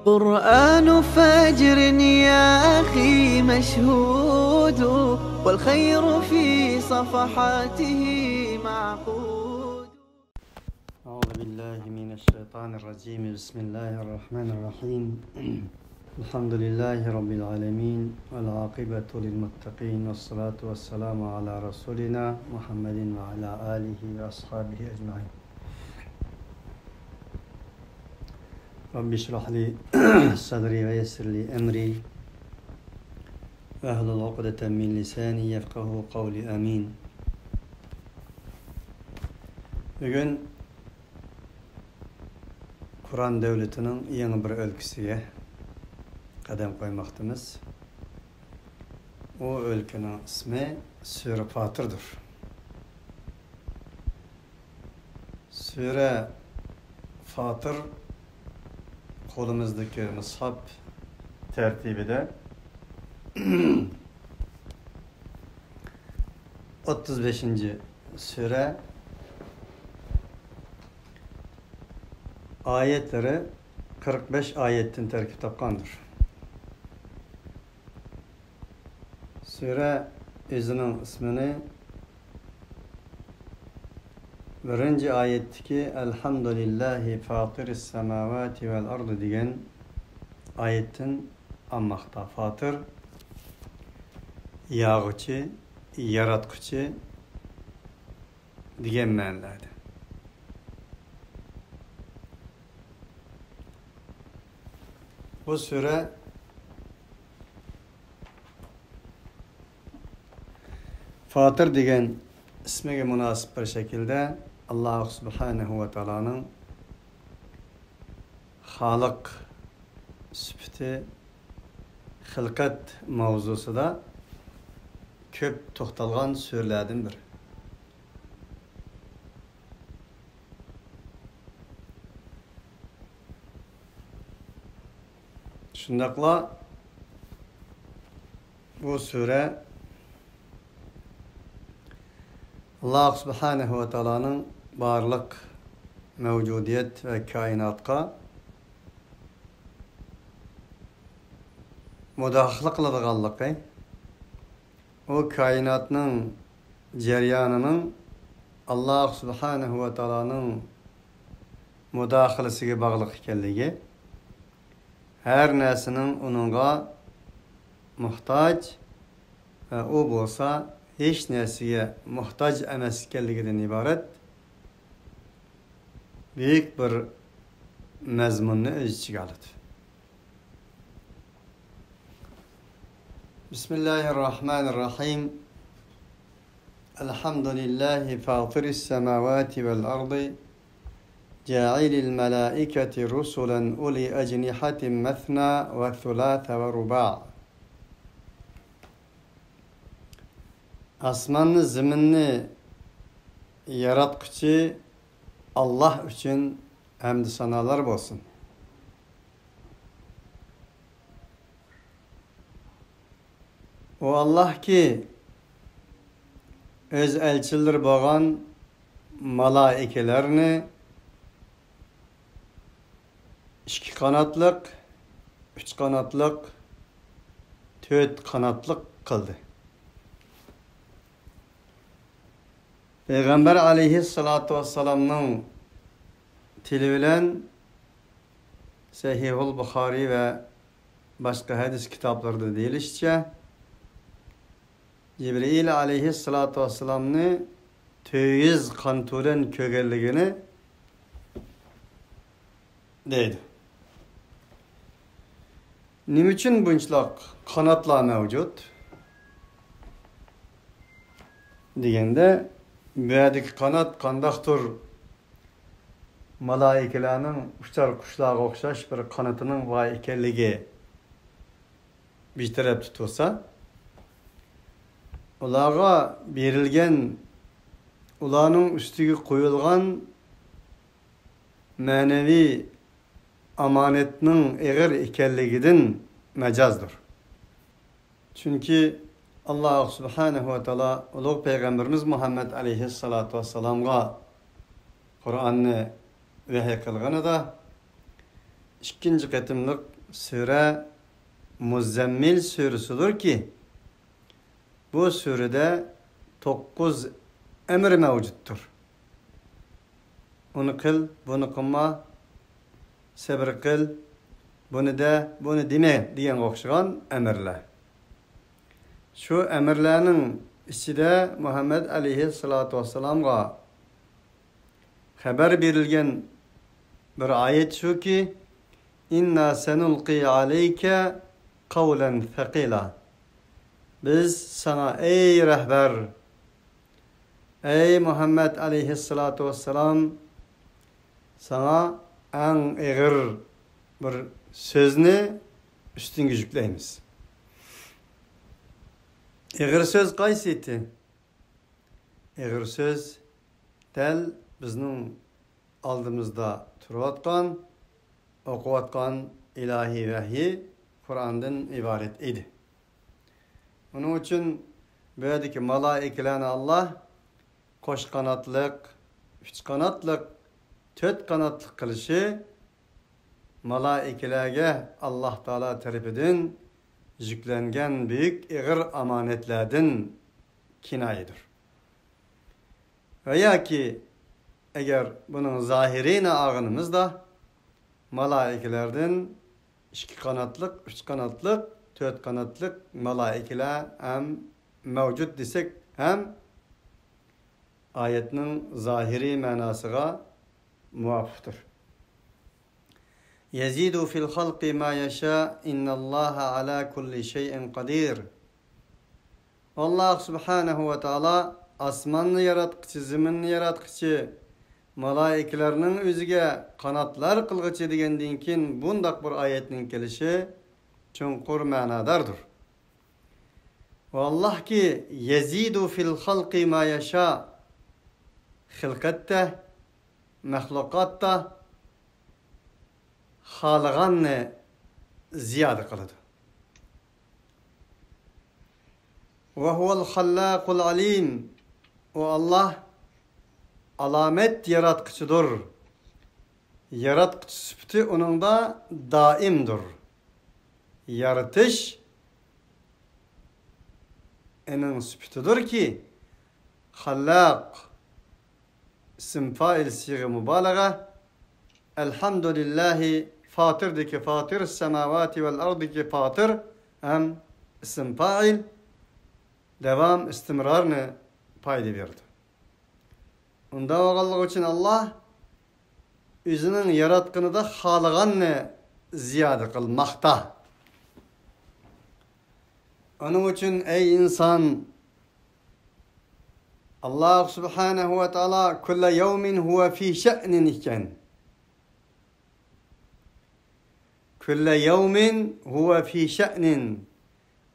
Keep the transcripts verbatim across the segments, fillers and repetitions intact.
قرآن فجر يا أخي مشهود، والخير في صفحاته معقود. أعوذ بالله من الشيطان الرجيم. بسم الله الرحمن الرحيم. الحمد لله رب العالمين، والعاقبة للمتقين، والصلاة والسلام على رسولنا محمد وعلى آله وأصحابه أجمعين. رب اشرح لي صدري ويسر لي أمري واحلل عقدة من لساني يفقهوا قولي. آمين. بۈگۈن قۇرئان دۆلىتىنىڭ يېڭى بىر ئۆلكىسىگە قەدەم قويماقتىمىز. ئۇ ئۆلكىنىڭ ئىسمى سۈرە فاتىردۇر. سۈرە فاتىر قولىمىزدىكى مۇسھاپ تەرتىبىدە ئوتتۇز بەشىنچى سۈرە، ئايەتلىرى قىرىق بەش ئايەتتىن تەركىب تاپقاندۇر. سۈرە ئۆزىنىڭ ئىسمىنى بىرىنچى ئايەتتىكى «ئەلھەمدۇلىللاھى فاتىرىس سەماۋاتى ۋەل ئەرد» دېگەن ئايەتتىن ئالماقتا. فاتىر، ياغۇچى، ياراتقۇچى دېگەن مەنىلەردە. بۇ سۈرە فاتىر دېگەن ئىسمىگە مۇناسىپ بىر شەكىلدە ئاللاھ سۇبھانەھۇ ۋە تائالانىڭ خالىق سۈپىتى، خىلقەت ماۋزۇسىدا كۆپ توختالغان سۈرىلەردىن بىرى. شۇنداقلا بۇ سۈرە ئاللاھ سۇبھانەھۇ ۋە تائالانىڭ بارلىق مەۋجۇدىيەت ۋە كائىناتقا مۇداخىلە قىلىدىغانلىقى، ئۇ كائىناتنىڭ جەريانىنىڭ ئاللاھ سۇبھانەھۇ ۋە تائالانىڭ مۇداخىلىسىگە باغلىق ئىكەنلىكى، ھەر نەرسىنىڭ ئۇنىڭغا موھتاج ۋە ئۇ بولسا ھېچ نەرسىگە موھتاج ئەمەس ئىكەنلىكىدىن ئىبارەت بۈيۈك بىر مەزمۇننى ئۆز ئىچىگە ئالىدۇ. بسم الله الرحمن الرحيم. الحمد لله فاطر السماوات والأرض جاعل الملائكة رسلا أولي أجنحة مثنى وثلاث ورباع. ئاسماننى، زېمىننى ياراتقۇچى ئاللاھ ئۈچۈن ھەمدۇ سانالار بولسۇن. ئۇ ئاللاھكى ئۆز ئەلچىلىرى بولغان مالائىكىلەرنى ئىككى قاناتلىق، ئۈچ قاناتلىق، تۆت قاناتلىق قىلدى. پەيغەمبەر ئەلەيھىسسالاتۇ ۋەسسالامنىڭ تىلى بىلەن سەھىھۇل بۇخارىي ۋە باشقا ھەدىس كىتابلىرىدا دېيىلىشىچە، جىبرىئىل ئەلەيھىسسالاتۇ ۋەسسالامنى تۆت يۈز قانىتى بىلەن كۆرگەنلىكىنى دەيدۇ. نېمە ئۈچۈن بۇنچىلىك قاناتلار مەۋجۇت؟ دېگەندە، بۇ يەردىكى قانات قانداقتۇر مالائىكىلەرنىڭ ئۇچار قۇشلارغا ئوخشاش بىر قانىتىنىڭ بار ئىكەنلىكى بىر تەرەپتە تۇرسا، ئۇلارغا بېرىلگەن، ئۇلارنىڭ ئۈستىگە قويۇلغان مەنىۋى ئامانەتنىڭ ئېغىر ئىكەنلىكىدىن مەجازدۇر. چۈنكى ئاللاھ سۇبھانەھۇ ۋە تائالا ئۇلۇغ پەيغەمبىرىمىز مۇھەممەد ئەلەيھىسسالاتۇ ۋەسسالامغا قۇرئاننى ۋەھىي قىلغىنىدا، ئىككىنچى قېتىملىق سۈرە مۇزەممىل سۈرىسىدۇركى، بۇ سۈرىدە توققۇز ئەمىر مەۋجۇتتۇر. ئۇنى قىل، بۇنى قىلما، سەبرى قىل، بۇنى دە، بۇنى دېمە دېگەنگە ئوخشىغان ئەمىرلەر. شۇ ئەمىرلەرنىڭ ئىچىدە مۇھەممەد ئەلەيھىسسالاتۇ ۋەسسالامغا خەۋەر بېرىلگەن بىر ئايەت شۇكى، «ئىننا سەنۇلقى ئەلەيكە قەۋلەن سەقىلا.» بىز ساڭا، ئەي رەھبەر، ئەي مۇھەممەد ئەلەيھىسسالاتۇ ۋەسسالام، ساڭا ئەڭ ئېغىر بىر سۆزنى ئۈستۈڭگە يۈكلەيمىز. ئېغىر سۆز قايسى ئىدى؟ ئېغىر سۆز دەل بىزنىڭ ئالدىمىزدا تۇرۇۋاتقان، ئوقۇۋاتقان ئىلاھىي ۋەھىي قۇرئاندىن ئىبارەت ئىدى. ئۇنىڭ ئۈچۈن بۇ يەردىكى مالائىكىلەرنى ئاللا قوش قاناتلىق، ئۈچ قاناتلىق، تۆت قاناتلىق قىلىشى مالائىكىلەرگە ئاللا تائالا تەرىپىدىن يۈكلەنگەن بۈيۈك ئېغىر ئامانەتلەردىن كىنايىدۇر. ۋە ياكى ئەگەر بۇنىڭ زاھىرىنى ئالغىنىمىزدا، مالائىكىلەردىن ئىككى قاناتلىق، ئۈچ قاناتلىق، تۆت قاناتلىق مالائىكىلەر ھەم مەۋجۇت دېسەك ھەم ئايەتنىڭ زاھىرىي مەناسىغا مۇۋاپىقتۇر. يزيد في الخلق ما يشاء إن الله على كل شيء قدير. ئاللا سۇبھانەھۇ ۋە تائالا ئاسماننى ياراتقۇچى، زېمىننى ياراتقۇچى، مالائىكىلەرنىڭ ئۆزىگە قاناتلار قىلغۇچى دېگەندىن كېيىن بۇنداق بىر ئايەتنىڭ كېلىشى چوڭقۇر مەناداردۇر. ۋاللاھكى، يزيد في الخلق ما يشاء، خىلقەتتە، مەخلۇقاتتا خالىغاننى زىيادە قىلىدۇ. وهو الخلاق العليم، ئۇ ئاللا ئالامەت ياراتقۇچىدۇر. ياراتقۇچى سۈپىتى ئۇنىڭدا دائىمدۇر. يارىتىش ئېنىڭ سۈپىتىدۇركى، خەللاق، ئىسىم پائىل، سىيغە مۇبالىغە. ئەلھەمدۇلىللاھى، فاتىردىكى فاتىر، سەماۋاتى ۋەل ئەردىكى فاتىر ھەم ئىسىم پائىل، داۋام، ئىستىمرارنى پايدا بېرىدۇ. ئۇنداق بولغانلىقى ئۈچۈن ئاللا ئۆزىنىڭ ياراتقىنىدا خالىغاننى زىيادە قىلماقتا. ئۇنىڭ ئۈچۈن، ئەي ئىنسان، ئاللا سۇبھانەھۇ ۋە تائالا كۇللە يەۋمىن ھۇۋە فى شەئنىن ئىكەن. كۇللە يەۋمىن ھۇۋە فى شەئنىن.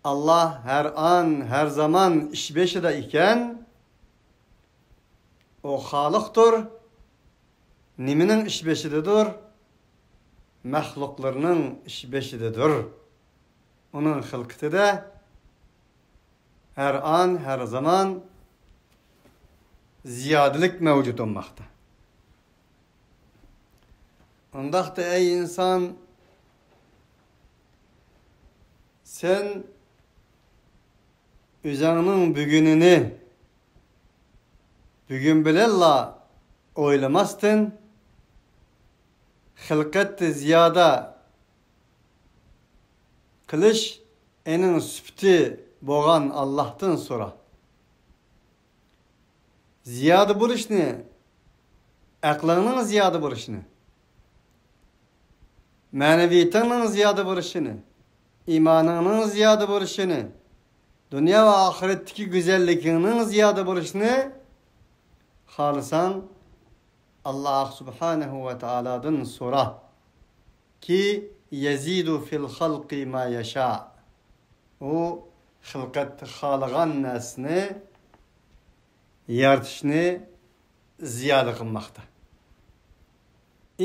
ئاللا ھەر ئان، ھەر زامان ئىش بېشىدا ئىكەن. ئۇ خالىقتۇر. نېمىنىڭ ئىش بېشىدىدۇر؟ مەخلۇقلىرىنىڭ ئىش بېشىدىدۇر. ئۇنىڭ خىلقىتىدە ھەر ئان، ھەر زامان زىيادىلىك مەۋجۇت بولماقتا. ئۇنداقتا، ئەي ئىنسان، سەن ئۆزۈڭنىڭ بۈگۈنىنى بۈگۈن بىلەنلا ئويلىماستىن، خىلقەتتە زىيادە قىلىش ئېنىڭ سۈپىتى بولغان ئاللاھتىن سورا. زىيادە بولۇشنى، ئەقلىڭنىڭ زىيادە بولۇشىنى، مەنىۋىيىتىڭنىڭ زىيادە بولۇشىنى، ئىمانىڭنىڭ زىيادە بولۇشىنى، دۇنيا ۋە ئاخىرەتتىكى گۈزەللىكىڭنىڭ زىيادە بولۇشىنى خالىساڭ، ئاللا سۇبھانەھۇ ۋە تائالادىن سورا. كى يزيد في الخلق ما يشاء. ئۇ خىلقەتتە خالىغان نەرسىنى يارىتىشنى زىيادە قىلماقتا.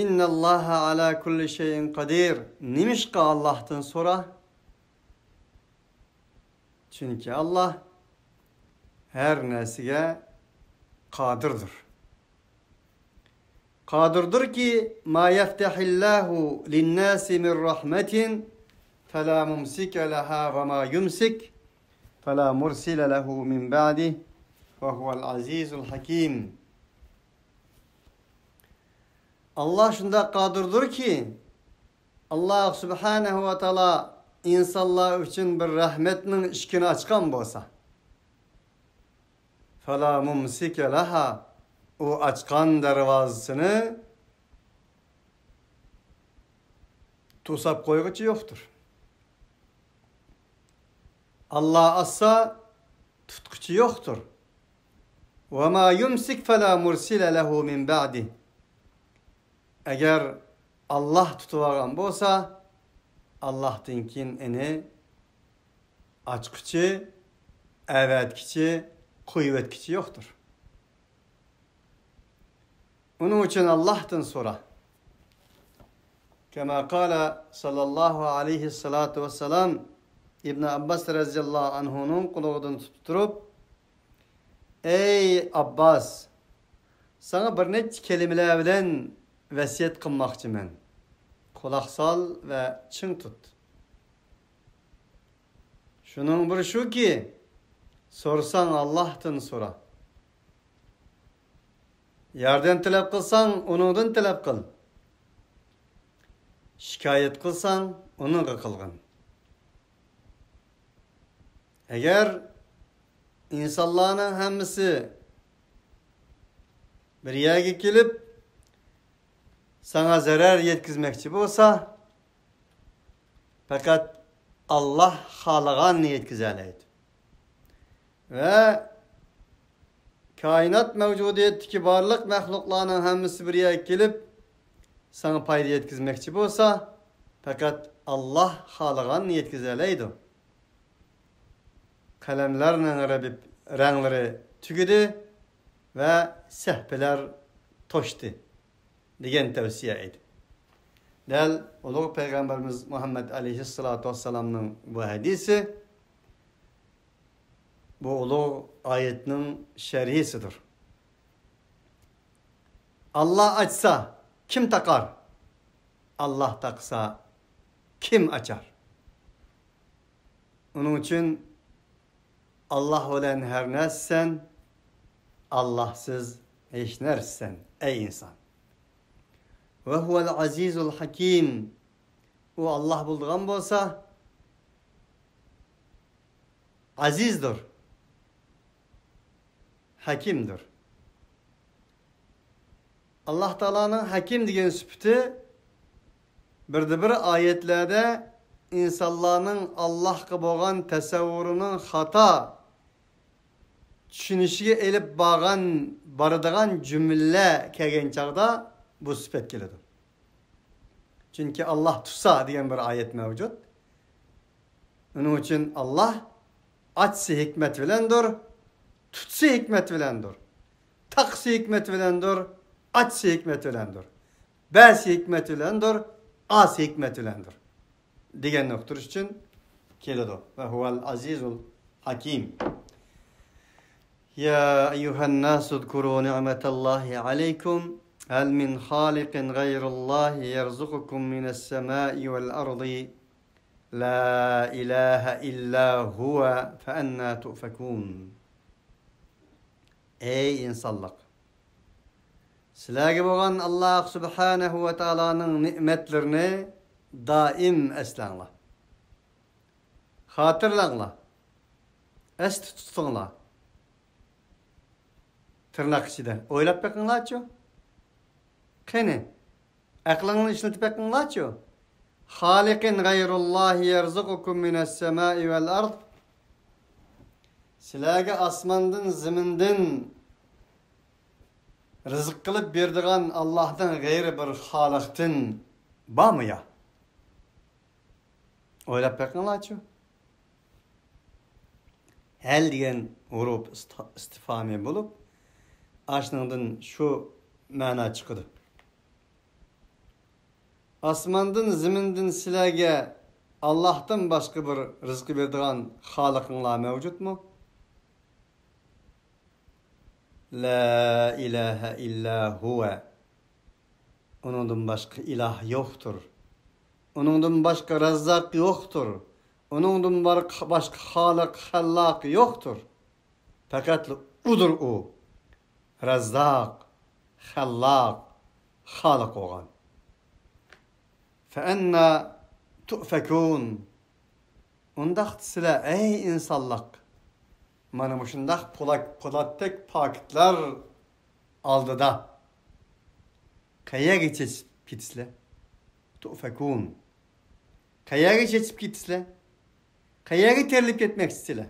إن الله على كل شيء قدير. نېمىشقا ئاللاھتىن سورا؟ چۈنكى ئاللا ھەر نەرسىگە قادىردۇر. قادىردۇركى، ما يفتح الله للناس من رحمة فلا ممسك لها وما يمسك فلا مرسل له من بعده وهو العزيز الحكيم. ئاللا شۇنداق قادىردۇركى، ئاللا سۇبھانەھۇ ۋە تائالا ئىنسانلار ئۈچۈن بىر رەھمەتنىڭ ئىشىكىنى ئاچقان بولسا، فلا مۇمسىكە لەھا، ئۇ ئاچقان دەرۋازىسىنى توساپ قويغۇچى يوقتۇر. ئاللا ئاچسا، تۇتقۇچى يوقتۇر. ۋە ما يۇمسىك فەلا مۇرسىلە لەھۇ مىن بەئدى. ئەگەر ئاللا تۇتۇۋالغان بولسا، ئاللاھتىن كېيىن ئۇنى ئاچقۇچى، ئەۋەتكۈچى، قويۇۋەتكۈچى يوقتۇر. ئۇنىڭ ئۈچۈن ئاللاھتىن سورا. كما قال صلى الله عليه الصلاة والسلام، ئىبن ئابباس رەزىياللاھۇ ئەنھۇنىڭ قۇلىقىدىن تۇتۇپ تۇرۇپ، ئەي ئابباس، ساڭا بىر نەچچە كەلىمىلەر بىلەن ۋەسىيەت قىلماقچىمەن. قۇلاق سال ۋە چىڭ تۇت. شۇنىڭ بىرى شۇكى، سورىساڭ ئاللاھتىن سورا. ياردەم تەلەپ قىلساڭ، ئۇنىڭدىن تەلەپ قىل. شىكايەت قىلساڭ، ئۇنىڭغا قىلغىن. ئەگەر ئىنسانلارنىڭ ھەممىسى بىر يەرگە كېلىپ، ساڭا زەرەر يەتكۈزمەكچى بولسا، پەقەت ئاللا خالىغاننى يەتكۈزەلەيدۇ. ۋە كائىنات مەۋجۇدىيەتتىكى بارلىق مەخلۇقلارنىڭ ھەممىسى بىر يەرگە كېلىپ، ساڭا پايدا يەتكۈزمەكچى بولسا، پەقەت ئاللا خالىغاننى يەتكۈزەلەيدۇ. قەلەملەرنىڭ رەبىب-، رەڭلىرى تۈگىدى ۋە سەھىپىلەر توشتى، دېگەن تەۋسىيە ئىدى. دەل ئۇلۇغ پەيغەمبىرىمىز مۇھەممەد ئەلەيھىسسالاتۇ ۋەسسالامنىڭ بۇ ھەدىسى بۇ ئۇلۇغ ئايەتنىڭ شەرھىسىدۇر. ئاللا ئاچسا، كىم تاقار؟ ئاللا تاقىسا، كىم ئاچار؟ ئۇنىڭ ئۈچۈن ئاللا بىلەن ھەر نەرسىسەن، ئاللاسىز ھېچ نەرسىسەن، ئەي ئىنسان. ۋە ھۇۋەل ئەزىزۇل ھەكىم. ئۇ ئاللا بولىدىغان بولسا، ئەزىزدۇر، ھەكىمدۇر. ئاللا تائالانىڭ ھەكىم دېگەن سۈپىتى بىردە بىر ئايەتلەردە ئىنسانلارنىڭ ئاللاھقا بولغان تەسەۋۋۇرىنىڭ خاتا، چۈشىنىشىگە ئېلىپ بارغان، بارىدىغان جۈملە كەلگەن چاغدا بۇ سۈپەت كېلىدۇ. چۈنكى ئاللا تۇتسا دېگەن بىر ئايەت مەۋجۇت. ئۇنىڭ ئۈچۈن ئاللا ئاچسا ھېكمەت بىلەندۇر، تۇتسا ھېكمەت بىلەندۇر، تاقسا ھېكمەت بىلەندۇر، ئاچسا ھېكمەت بىلەندۇر، بەرسە ھېكمەت بىلەندۇر، ئالسا ھېكمەت بىلەندۇر، دېگەننى ئۇقتۇرۇش ئۈچۈن كېلىدۇ. ۋە ھۇۋەل ئەزىزۇل ھەكىم. يا أيها الناس اذكروا نعمة الله عليكم هل من خالق غير الله يرزقكم من السماء والأرض لا إله إلا هو فأنى تؤفكون. ئەي ئىنسانلىق! سىلەرگە بولغان ئاللا سۇبھانەھۇ ۋە تائالانىڭ نېمەتلىرىنى دائىم ئەسلەڭلار. خاتىرىلەڭلار. ئەستە تۇتۇڭلار. تىرناق ئىچىدە ئويلاپ بېقىڭلارچۇ. قېنى، ئەقلىڭلارنى ئىشلىتىپ بېقىڭلارچۇ. خالقىن غەيرۇللاھى يەرزۇقۇكۇم مىنەسسەمائى ۋەل ئەرض. سىلەرگە ئاسماندىن، زېمىندىن رىزىق قىلىپ بېرىدىغان ئاللاھتىن غەيرى بىر خالىقتىن بارمۇ يا؟ ئويلاپ بېقىڭلارچۇ. ھەل دېگەن ھۇرۇپ ئىست-، ئىستىفھامى بولۇپ، ئاشۇنىڭدىن شۇ مەنا چىقىدۇ. ئاسماندىن، زېمىندىن سىلەرگە ئاللاھتىن باشقا بىر رىزقى بېرىدىغان خالىقىڭلار مەۋجۇتمۇ؟ لا ئىلاھە ئىللا ھۇۋە. ئۇنىڭدىن باشقا ئىلاھ يوقتۇر. ئۇنىڭدىن باشقا رەززاق يوقتۇر. ئۇنىڭدىن بار-، باشقا خالىق، خەللاق يوقتۇر. پەقەتلا ئۇدۇر ئۇ. رەززاق، خەللاق، خالىق بولغان. فەئەننا تۇئفەكۇن. ئۇنداقتا سىلەر، ئەي ئىنسانلىق، مانا مۇشۇنداق پولات-، پولاتتەك پاكىتلار ئالدىدا قەيەرگە چېچىپ كېتىسىلەر؟ تۇئفەكۇن. قەيەرگە چېچىپ كېتىسىلەر؟ قەيەرگە تىرىلىپ كەتمەكچىسىلەر؟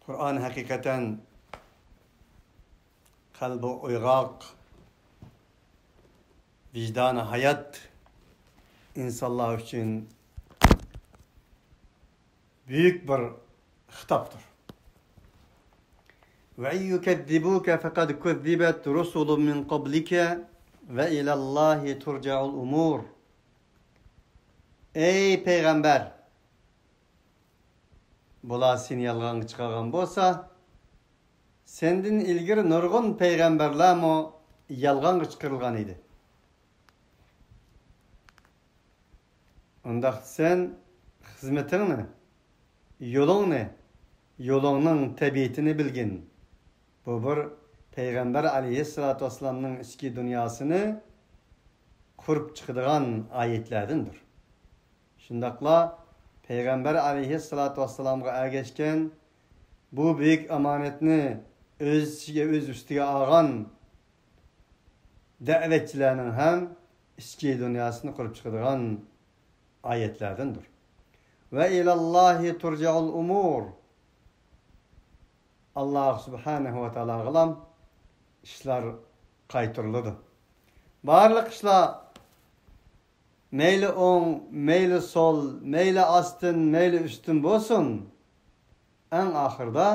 قۇرئان ھەقىقەتەن قەلبى ئويغاق، ۋىجدانى ھايات ئىنسانلار ئۈچۈن بۈيۈك بىر خىتابتۇر. وَإِن يُكَذِّبُوكَ فَقَدْ كُذِّبَتْ رُسُلٌ مِّن قَبْلِكَ وَإِلَى اللَّهِ تُرْجَعُ الْأُمُورُ. ئەي پەيغەمبەر، بۇلار سېنى يالغانغا چىقارغان بولسا، سەندىن ئىلگىرى نۇرغۇن پەيغەمبەرلەرمۇ يالغانغا چىقىرىلغان ئىدى. ئۇنداقتا سەن خىزمىتىڭنى، يولۇڭنى، يولۇڭنىڭ تەبىئىتىنى بىلگىن. بۇ بىر پەيغەمبەر ئەلەيھىسسالاتۇ ۋەسسالامنىڭ ئىچكى دۇنياسىنى قۇرۇپ چىقىدىغان ئايەتلەردىندۇر. شۇنداقلا پەيغەمبەر ئەلەيھىسسالاتۇ ۋەسسالامغا ئەگەشكەن بۇ بۈيۈك ئامانەتنى ئۆز ئىچىگە، ئۆز ئۈستىگە ئالغان دەۋەتچىلەرنىڭ ھەم ئىچكى دۇنياسىنى قۇرۇپ چىقىدىغان ئايەتلەردىندۇر. وَإِلَى اللَّهِ تُرْجَعُ الْأُمُورُ. ئاللاھ سۇبھانەھۇ ۋە تائالاغىلا ئىشلار قايتۇرۇلىدۇ. بارلىق ئىشلار مەيلى ئوڭ، مەيلى سول، مەيلى ئاستىن، مەيلى ئۈستۈن بولسۇن، ئەڭ ئاخىرىدا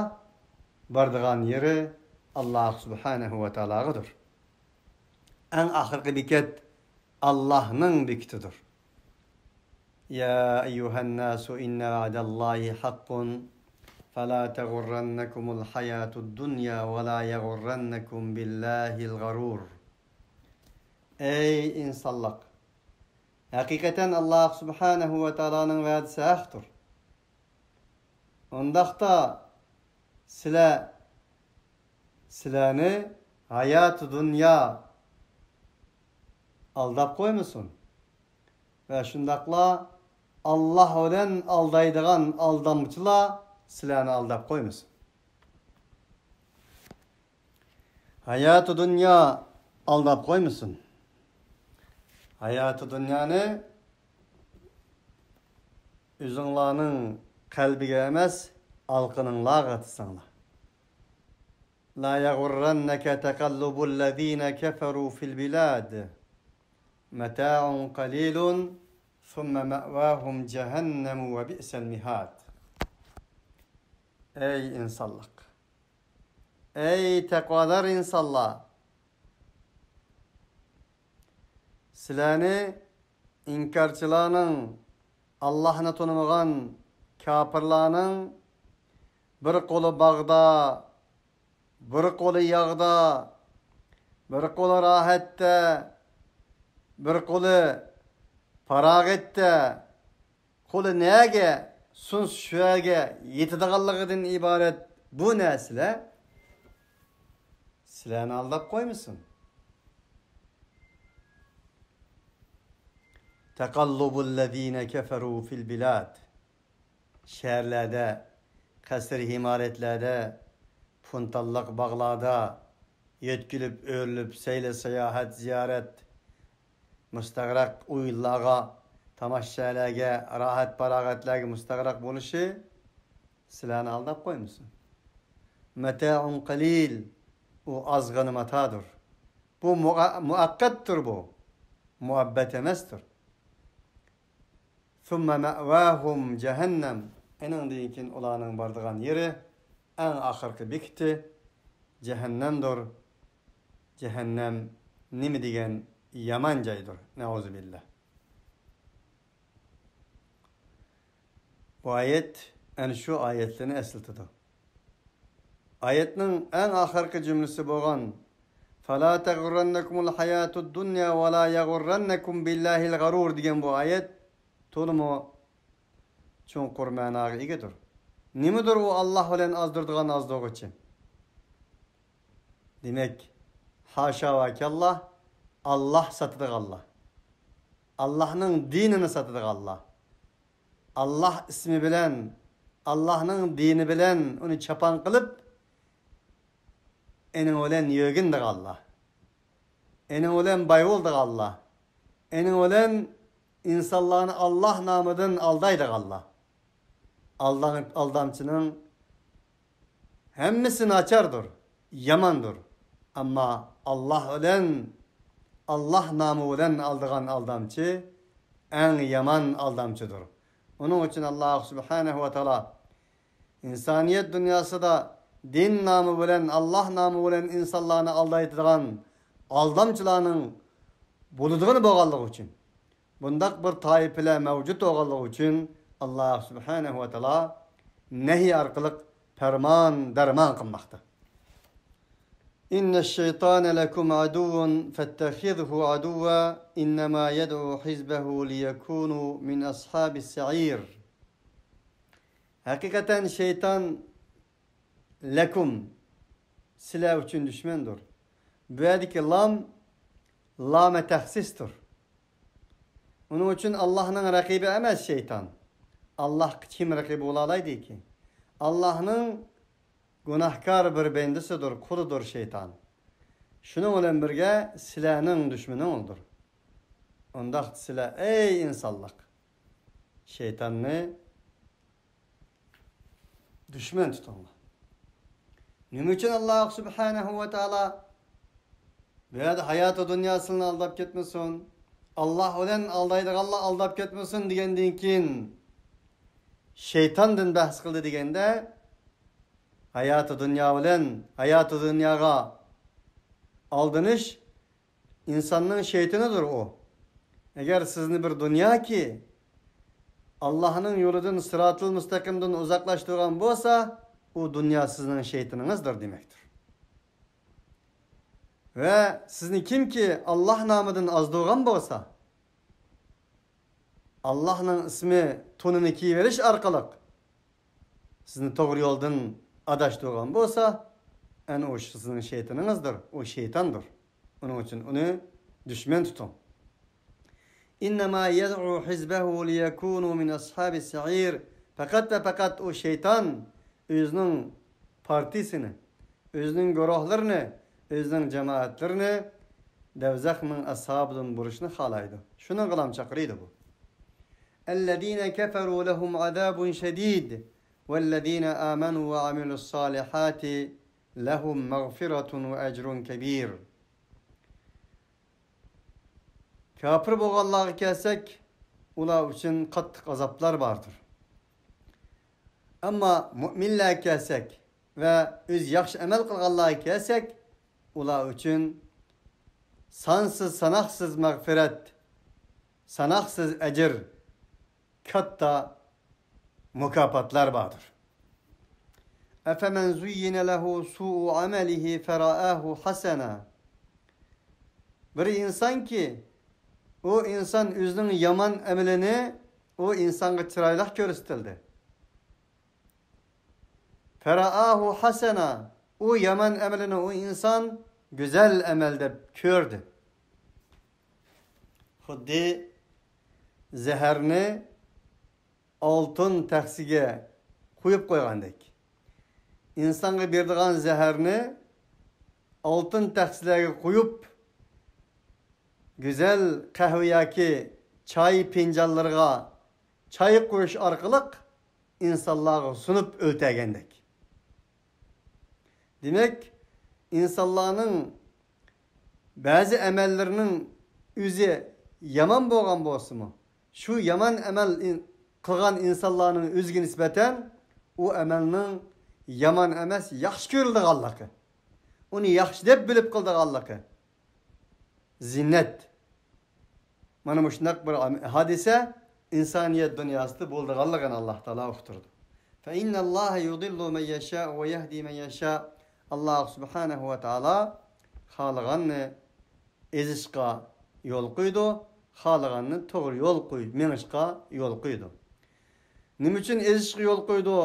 بارىدىغان يېرى ئاللاھ سۇبھانەھۇ ۋە تائالاغىدۇر. ئەڭ ئاخىرقى بېكەت ئاللاھنىڭ بېكىتىدۇر. يا أيها الناس إن وعد الله حق فلا تغرنكم الحياة الدنيا ولا يغرنكم بالله الغرور. ئەي ئىنسانلار! ھەقىقەتەن ئاللاھ سۇبھانەھۇ ۋە تائالانىڭ ۋەدىسى ھەقتۇر. ئۇنداقتا سىلەر، سىلەرنى ھاياتى دۇنيا ئالداپ قويمىسۇن. ۋە شۇنداقلا ئاللاھ بىلەن ئالدايدىغان ئالدامچىلار سىلەرنى ئالداپ قويمىسۇن. ھاياتى دۇنيا ئالداپ قويمىسۇن. ھاياتى دۇنيانى ئۆزۈڭلارنىڭ قەلبىگە ئەمەس، ئالىقىنىڭلارغا تىسىڭلار. لا يغرنك تقلب الذين كفروا في البلاد متاع قليل ثم مأواهم جهنم وبئس المهاد. ئەي ئىنسانلار! ئەي تەقۋادار ئىنسانلار! سىلەرنى ئىنكارچىلارنىڭ، ئاللاھنى تونۇمىغان كاپىرلارنىڭ بىر قولى باغدا، بىر قولى ياغدا، بىر قولى راھەتتە، بىر قولى پاراغەتتە، قولى نەگە سۇنسا شۇ يەرگە يېتىدىغانلىقىدىن ئىبارەت بۇ نەرسىلەر سىلەرنى ئالداپ قويمىسۇن. تقلب الذين كفروا في البلاد. شەھەرلەردە، قەسىر ئىمارەتلەردە، پۇنتاللىق باغلاردا، يۆتكىلىپ ئۆرۈلۈپ سەيلە ساياھەت زىيارەت، مۇستەغرەق ئويۇنلارغا، تاماشىچىلارغا، راھەت پاراغەتلەرگە مۇستەغرەق بولۇشى سىلەرنى ئالداپ قويمىسۇن. متاع قليل، ئۇ ئازغىنە ماتادۇر. بۇ مۇئە-، مۇئەققەتتۇر بۇ. مۇئەببەت ئەمەستۇر. ثم مأواهم جهنم، ئېنىڭدىن كېيىن ئۇلارنىڭ بارىدىغان يېرى، ئەڭ ئاخىرقى بېكىتى جەھەننەمدۇر. جەھەننەم نېمە دېگەن يامان جايدۇر. نەئۇزۇبىللا. بۇ ئايەت ئەنە شۇ ئايەتلەرنى ئەسلىتىدۇ. ئايەتنىڭ ئەڭ ئاخىرقى جۈملىسى بولغان «فلا تغرنكم الحياة الدنيا ولا يغرنكم بالله الغرور» دېگەن بۇ ئايەت تولىمۇ چوڭقۇر مەناغا ئىگىدۇر. نېمىدۇر ئۇ ئاللاھ بىلەن ئازدۇرىدىغان ئازدۇرغۇچى؟ دېمەك، ھاشا ۋە كاللا، ئاللاھ ساتىدىغانلار، ئاللاھنىڭ دىنىنى ساتىدىغانلار، ئاللاھ ئىسمى بىلەن، ئاللاھنىڭ دىنى بىلەن ئۇنى چاپان قىلىپ، ئېنىڭ بىلەن يۆگىنىدىغانلار، ئېنىڭ بىلەن باي بولىدىغانلار، ئېنىڭ بىلەن ئىنسانلارنى ئاللاھ نامىدىن ئالدايدىغانلار. ئالدام-، ئالدامچىنىڭ ھەممىسى ناچاردۇر، ياماندۇر. ئەمما ئاللاھ بىلەن، ئاللاھ نامى بىلەن ئالدىغان ئالدامچى ئەڭ يامان ئالدامچىدۇر. ئۇنىڭ ئۈچۈن ئاللاھ سۇبھانەھۇ ۋە تائالا ئىنسانىيەت دۇنياسىدا دىن نامى بىلەن، ئاللاھ نامى بىلەن ئىنسانلارنى ئالدايدىغان ئالدامچىلارنىڭ بولىدىغىنى بولغانلىقى ئۈچۈن، بۇنداق بىر تائىپىلەر مەۋجۇت بولغانلىقى ئۈچۈن، ئاللاھ سۇبھانەھۇ ۋە تائالا نەھى ئارقىلىق پەرمان، دەرمان قىلماقتا. إن الشيطان لكم عدو فاتخذه عدوا إنما يدعو حزبه ليكونوا من أصحاب السعير. ھەقىقەتەن شەيتان لەكۇم، سىلەر ئۈچۈن دۈشمەندۇر. بۇ يەردىكى لام، لامە تەخسىستۇر. ئۇنىڭ ئۈچۈن ئاللاھنىڭ رەقىبى ئەمەس شەيتان. ئاللاھقا كىم رەقىب بولالايدىكى؟ ئاللاھنىڭ گۇناھكار بىر بەندىسىدۇر، قۇلىدۇر شەيتان. شۇنىڭ بىلەن بىرگە سىلەرنىڭ دۈشمىنىڭىزدۇر. ئۇنداق سىلەر، ئەي ئىنسانلىق، شەيتاننى دۈشمەن تۇتۇڭلار. نېمە ئۈچۈن ئاللاھ سۇبھانەھۇ ۋە تائالا بۇ يەردە ھاياتى دۇنيا سىلىنى ئالداپ كەتمىسۇن، ئاللاھ بىلەن ئالدايدىغانلار ئالداپ كەتمىسۇن دېگەندىن كېيىن، شەيتاندىن بەھس قىلدى دېگەندە، ھاياتى دۇنيا بىلەن، ھاياتى دۇنياغا ئالدىنىش ئىنساننىڭ شەيتىنىدۇر ئۇ. ئەگەر سىزنى بىر دۇنياكى ئاللاھنىڭ يولىدىن، سىراتىل مۇستەقىمدىن ئۇزاقلاشتۇرغان بولسا، ئۇ دۇنيا سىزنىڭ شەيتىنىڭىزدۇر دېمەكتۇر. ۋە سىزنى كىمكى ئاللاھ نامىدىن ئازدۇرغان بولسا، ئاللاھنىڭ ئىسمى تونىنى كىيىۋېلىش ئارقىلىق سىزنى توغرا يولدىن ئاداشتۇرغان بولسا، ئەنە ئۇ سىزنىڭ شەيتىنىڭىزدۇر، ئۇ شەيتاندۇر. ئۇنىڭ ئۈچۈن ئۇنى دۈشمەن تۇتۇڭ. إنما يدعو حزبه ليكونوا من أصحاب السعير. پەقەت ۋە پەقەت ئۇ شەيتان ئۆزىنىڭ پارتىيىسىنى، ئۆزىنىڭ گۇرۇھلىرىنى، ئۆزىنىڭ جامائەتلىرىنى دوزاخنىڭ ئەسھابىدىن بولۇشنى خالايدۇ. شۇنىڭغىلا چاقىرىدۇ بۇ. الذين كفروا لهم عذاب شديد والذين آمنوا وعملوا الصالحات لهم مغفرة وأجر كبير. كاپىر بولغانلارغا كەلسەك، ئۇلار ئۈچۈن قاتتىق ئازابلار باردۇر. ئەمما مۇئمىنلەرگە كەلسەك ۋە ئۆزى ياخشى ئەمەل قىلغانلارغا كەلسەك، ئۇلار ئۈچۈن سانسىز ساناقسىز مەغپىرەت، ساناقسىز ئەجىر، كاتتا مۇكاپاتلار باردۇر. أفمن زين له سوء عمله فرآه حسنا. بىر ئىنسانكى، ئۇ ئىنسان ئۆزىنىڭ يامان ئەمىلىنى ئۇ ئىنسانغا چىرايلىق كۆرسىتىلدى. فرآه حسنا، ئۇ يامان ئەمىلىنى ئۇ ئىنسان گۈزەل ئەمەل دەپ كۆردى. خۇددى زەھەرنى ئالتۇن تەخسىگە قۇيۇپ قويغاندەك. ئىنسانغا بېرىدىغان زەھەرنى ئالتۇن تەخسىلەرگە قۇيۇپ، گۈزەل قەھۋە ياكى چاي پىنجانلىرىغا چاي قۇيۇش ئارقىلىق ئىنسانلارغا سۇنۇپ ئۆلتۈرگەندەك. دېمەك، ئىنسانلارنىڭ بەزى ئەمەللىرىنىڭ ئۆزى يامان بولغان بولسىمۇ، شۇ يامان ئەمەل ئىن-، قىلغان ئىنسانلارنىڭ ئۆزىگە نىسبەتەن ئۇ ئەمەلنىڭ يامان ئەمەس، ياخشى كۆرۈلىدىغانلىقى، ئۇنى ياخشى دەپ بىلىپ قىلىدىغانلىقى، زىننەت. مانا مۇشۇنداق بىر ئام-، ھادىسە ئىنسانىيەت دۇنياسىدا بولىدىغانلىقىنى ئاللاھ تائالا ئۇقتۇرىدۇ. فإن الله يضل من يشاء ويهدي من يشاء. ئاللاھ سۇبھانەھۇ ۋە تائالا خالىغاننى ئېزىشقا يول قويىدۇ، خالىغاننى توغرا يول قوي-، مېڭىشقا يول قويىدۇ. نېمە ئۈچۈن ئېزىشقا يول قويىدۇ؟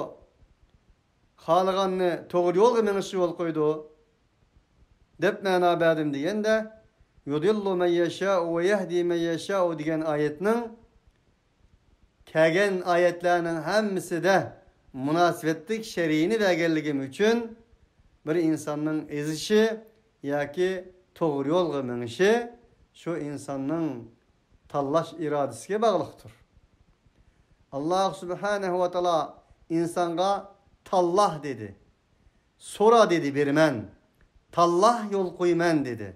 خالىغاننى توغرا يولغا مېڭىشقا يول قويىدۇ، دەپ مەنا بەردىم دېگەندە، يۇدىللۇ مەن يەشائۇ ۋە يەھدى مەن يەشائۇ دېگەن ئايەتنىڭ كەلگەن ئايەتلەرنىڭ ھەممىسىدە مۇناسىۋەتلىك شەرھىنى بەرگەنلىكىم ئۈچۈن، بىر ئىنساننىڭ ئېزىشى ياكى توغرا يولغا مېڭىشى شۇ ئىنساننىڭ تاللاش ئىرادىسىگە باغلىقتۇر. ئاللاھ سۇبھانەھۇ ۋە تائالا ئىنسانغا تاللا دېدى. سورا دېدى، بېرىمەن. تاللا يول قويىمەن دېدى.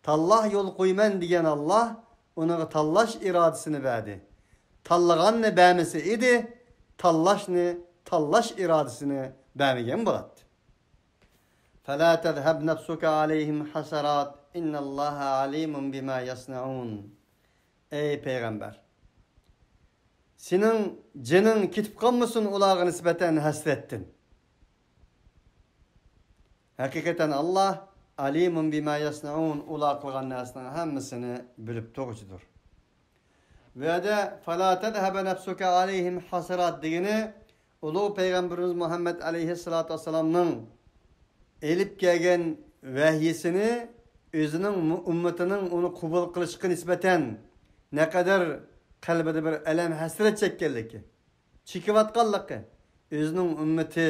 تاللا يول قويىمەن دېگەن ئاللاھ ئۇنىڭغا تاللاش ئىرادىسىنى بەردى. تاللىغاننى بەرمىسە ئىدى، تاللاشنى، تاللاش ئىرادىسىنى بەرمىگەن بولاتتى. فلا تذهب نفسك عليهم حسرات إن الله عليم بما يصنعون. ئەي پەيغەمبەر، سېنىڭ جېنىڭ كېتىپ قالمىسۇن ئۇلارغا نىسبەتەن ھەسرەتتىن. ھەقىقەتەن ئاللاھ ئەلىمۇن بىما يەسنەئۇن، ئۇلار قىلغان نەرسىنىڭ ھەممىسىنى بىلىپ تۇرغۇچىدۇر. بۇ يەردە فلا تذهب نفسك عليهم حسرات دېگىنى ئۇلۇغ پەيغەمبىرىمىز مۇھەممەد ئەلەيھىسسالاتۇ ۋەسسالامنىڭ ئېلىپ كەلگەن ۋەھيىسىنى ئۆزىنىڭ مۇ-، ئۈممىتىنىڭ ئۇنى قوبۇل قىلىشقا نىسبەتەن نەقەدەر قەلبىدە بىر ئەلەم ھەسرەت چەككەنلىكى، چېكىۋاتقانلىقى، ئۆزىنىڭ ئۈممىتى،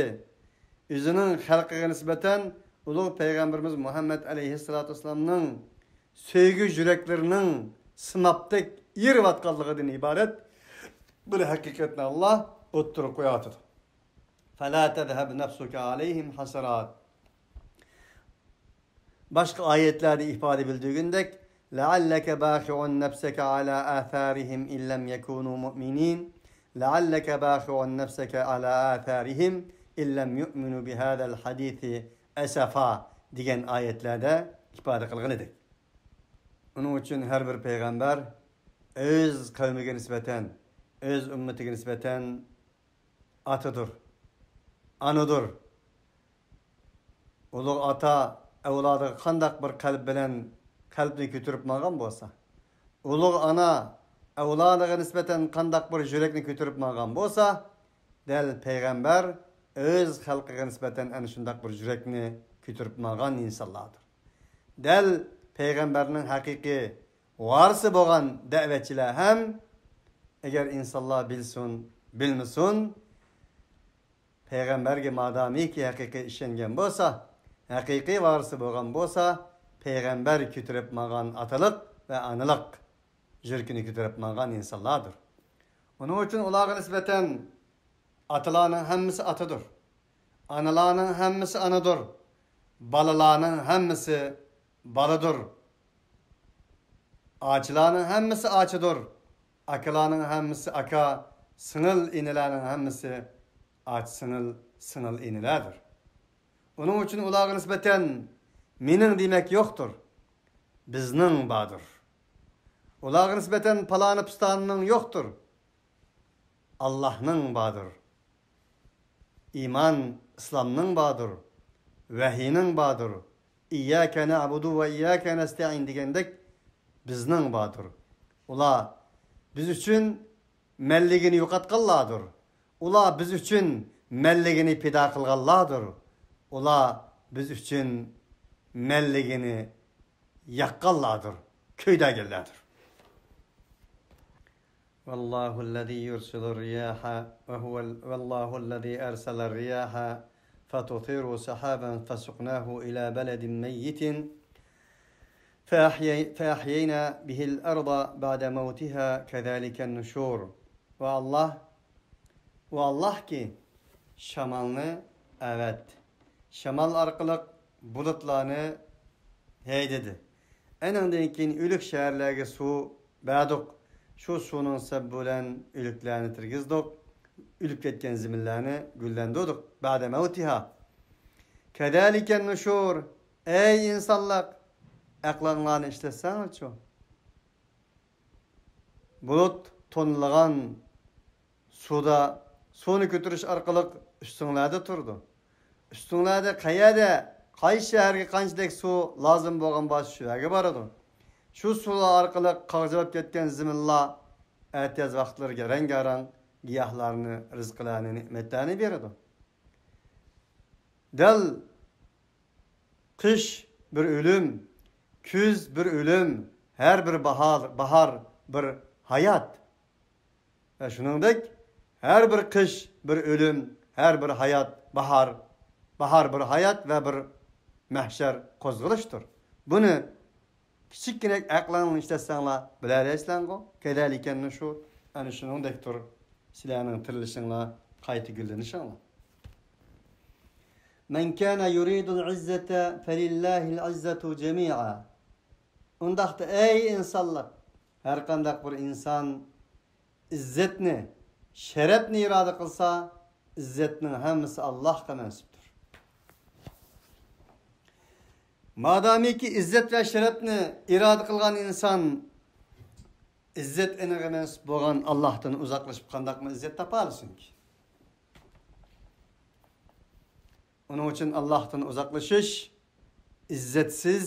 ئۆزىنىڭ خەلقىگە نىسبەتەن ئۇلۇغ پەيغەمبىرىمىز مۇھەممەد ئەلەيھىسسالاتۇ ۋەسسالامنىڭ سۆيگۈ يۈرەكلىرىنىڭ سىناپتەك ئېرىۋاتقانلىقىدىن ئىبارەت بىر ھەقىقەتنى ئاللاھ ئوتتۇرىغا قويۇۋاتىدۇ. فلا تذهب نفسك عليهم حسرات. باشقا ئايەتلەردە ئىپادە بىلدۈرگىنىدەك، لعلك باخع نفسك على آثارهم إن لم يكونوا مؤمنين، لعلك باخع نفسك على آثارهم إن لم يؤمنوا بهذا الحديث أسفا دېگەن ئايەتلەردە ئىپادە قىلغىنىدەك. ئۇنىڭ ئۈچۈن ھەر بىر پەيغەمبەر ئۆز قەۋمىگە نىسبەتەن، ئۆز ئۈممىتىگە نىسبەتەن ئاتىدۇر، ئانىدۇر. ئۇلۇغ ئاتا ئەۋلادىغا قانداق بىر قەلب بىلەن قەلبنى كۆتۈرۈپ ماڭغان بولسا، ئۇلۇغ ئانا ئەۋلادىغا نىسبەتەن قانداق بىر يۈرەكنى كۆتۈرۈپ ماڭغان بولسا، دەل پەيغەمبەر ئۆز خەلقىگە نىسبەتەن ئەنە شۇنداق بىر يۈرەكنى كۆتۈرۈپ ماڭغان ئىنسانلاردۇر. دەل پەيغەمبەرنىڭ ھەقىقىي ۋارىسى بولغان دەۋەتچىلەر ھەم، ئەگەر ئىنسانلار بىلسۇن، بىلمىسۇن، پەيغەمبەرگە مادامىكى ھەقىقىي ئىشەنگەن بولسا، ھەقىقىي ۋارىسى بولغان بولسا، پەيغەمبەر كۆتۈرۈپ ماڭغان ئاتىلىق ۋە ئانىلىق يۈرىكىنى كۆتۈرۈپ ماڭغان ئىنسانلاردۇر. ئۇنىڭ ئۈچۈن ئۇلارغا نىسبەتەن ئاتىلارنىڭ ھەممىسى ئاتىدۇر. ئانىلارنىڭ ھەممىسى ئانىدۇر. بالىلارنىڭ ھەممىسى بالىدۇر. ئاچىلارنىڭ ھەممىسى ئاچىدۇر. ئاكىلارنىڭ ھەممىسى ئاكا، سىڭىل ئىنىلەرنىڭ ھەممىسى ئاچا سىڭىل، سىڭىل ئىنىلەردۇر. ئۇنىڭ ئۈچۈن ئۇلارغا نىسبەتەن مېنىڭ دېمەك يوقتۇر. بىزنىڭ باردۇر. ئۇلارغا نىسبەتەن پالانى پۇستانىنىڭ يوقتۇر. ئاللاھنىڭ باردۇر. ئىمان، ئىسلامنىڭ باردۇر. ۋەھىينىڭ باردۇر. ئىيياكە نەئبۇدۇ ۋە ئىيياكە نەستەئىن دېگەندەك بىزنىڭ باردۇر. ئۇلار بىز ئۈچۈن مەنلىكىنى يوقاتقانلاردۇر. ئۇلار بىز ئۈچۈن مەنلىكىنى پىدا قىلغانلاردۇر. ئۇلار بىز ئۈچۈن مەنلىكىنى ياققانلاردۇر، كۆيدۈرگەنلەردۇر. والله الذي يرسل الرياح وهو ال-، والله الذي أرسل الرياح فتثير سحابا فسقناه إلى بلد ميت فأحيي-، فأحيينا به الأرض بعد موتها كذلك النشور. ۋە ئاللاھ، ۋە ئاللاھكى، شامالنى ئەۋەتتى. شامال ئارقىلىق بۇلۇتلارنى ھەيدىدى. ئەنىڭدىن كېيىن ئۆلۈك شەھەرلەرگە سۇ بەردۇق. شۇ سۇنىڭ سەۋەبى بىلەن ئۆلۈكلەرنى تىرگۈزدۇق. ئۆلۈپ كەتكەن زېمىنلەرنى گۈللەندۈردۇق. بعد موتها كذلك النشور. ئەي ئىنسانلار، ئەقلىڭلارنى ئىشلەتسەڭلارچۇ. بۇلۇت تونۇلغان سۇدا سۇنى كۆتۈرۈش ئارقىلىق ئۈستۈڭلەردە تۇرىدۇ. ئۈستۈڭلەردە قەيەردە، قايسى شەھەرگە قانچىدەك سۇ لازىم بولغان بولسا، شۇ يەرگە بارىدۇ. شۇ سۇلار ئارقىلىق قاغجىراپ كەتكەن زېمىنلار ئەتىياز ۋاقىتلىرىغا رەڭگارەڭ گىياھلارنى، رىزقىلەرنى، نېمەتلەرنى بېرىدۇ. دەل قىش بىر ئۆلۈم، كۈز بىر ئۆلۈم، ھەر بىر باھار، باھار بىر ھايات. ۋە شۇنىڭدەك، ھەر بىر قىش بىر ئۆلۈم، ھەر بىر ھايات باھار، باھار بىر ھايات ۋە بىر مەھشەر قوزغىلىشتۇر. بۇنى كىچىككىنە ئەقلىڭلارنى ئىشلەتسەڭلار بىلەلەيسىلەرغۇ؟ كەزالىكەن نۇشۇر، ئەنە شۇنىڭدەكتۇر سىلەرنىڭ تىرىلىشىڭلار، قايتا گۈللىنىشىڭلار. مەن كانە يۇرىدۇل ئىززەتە فەلىللاھىل ئىززەتۇ جەمىئا. ئۇنداقتا، ئەي ئىنسانلار، ھەرقانداق بىر ئىنسان ئىززەتنى، شەرەپنى ئىرادە قىلسا، ئىززەتنىڭ ھەممىسى ئاللاھقا مەنسۇپتۇر. مادامىكى ئىززەت ۋە شەرەپنى ئىرادە قىلغان ئىنسان ئىززەت ئېنىغا مەنسۇپ بولغان ئاللاھتىن ئۇزاقلىشىپ قانداقمۇ ئىززەت تاپالىسۇنكى؟ ئۇنىڭ ئۈچۈن ئاللاھتىن ئۇزاقلىشىش ئىززەتسىز،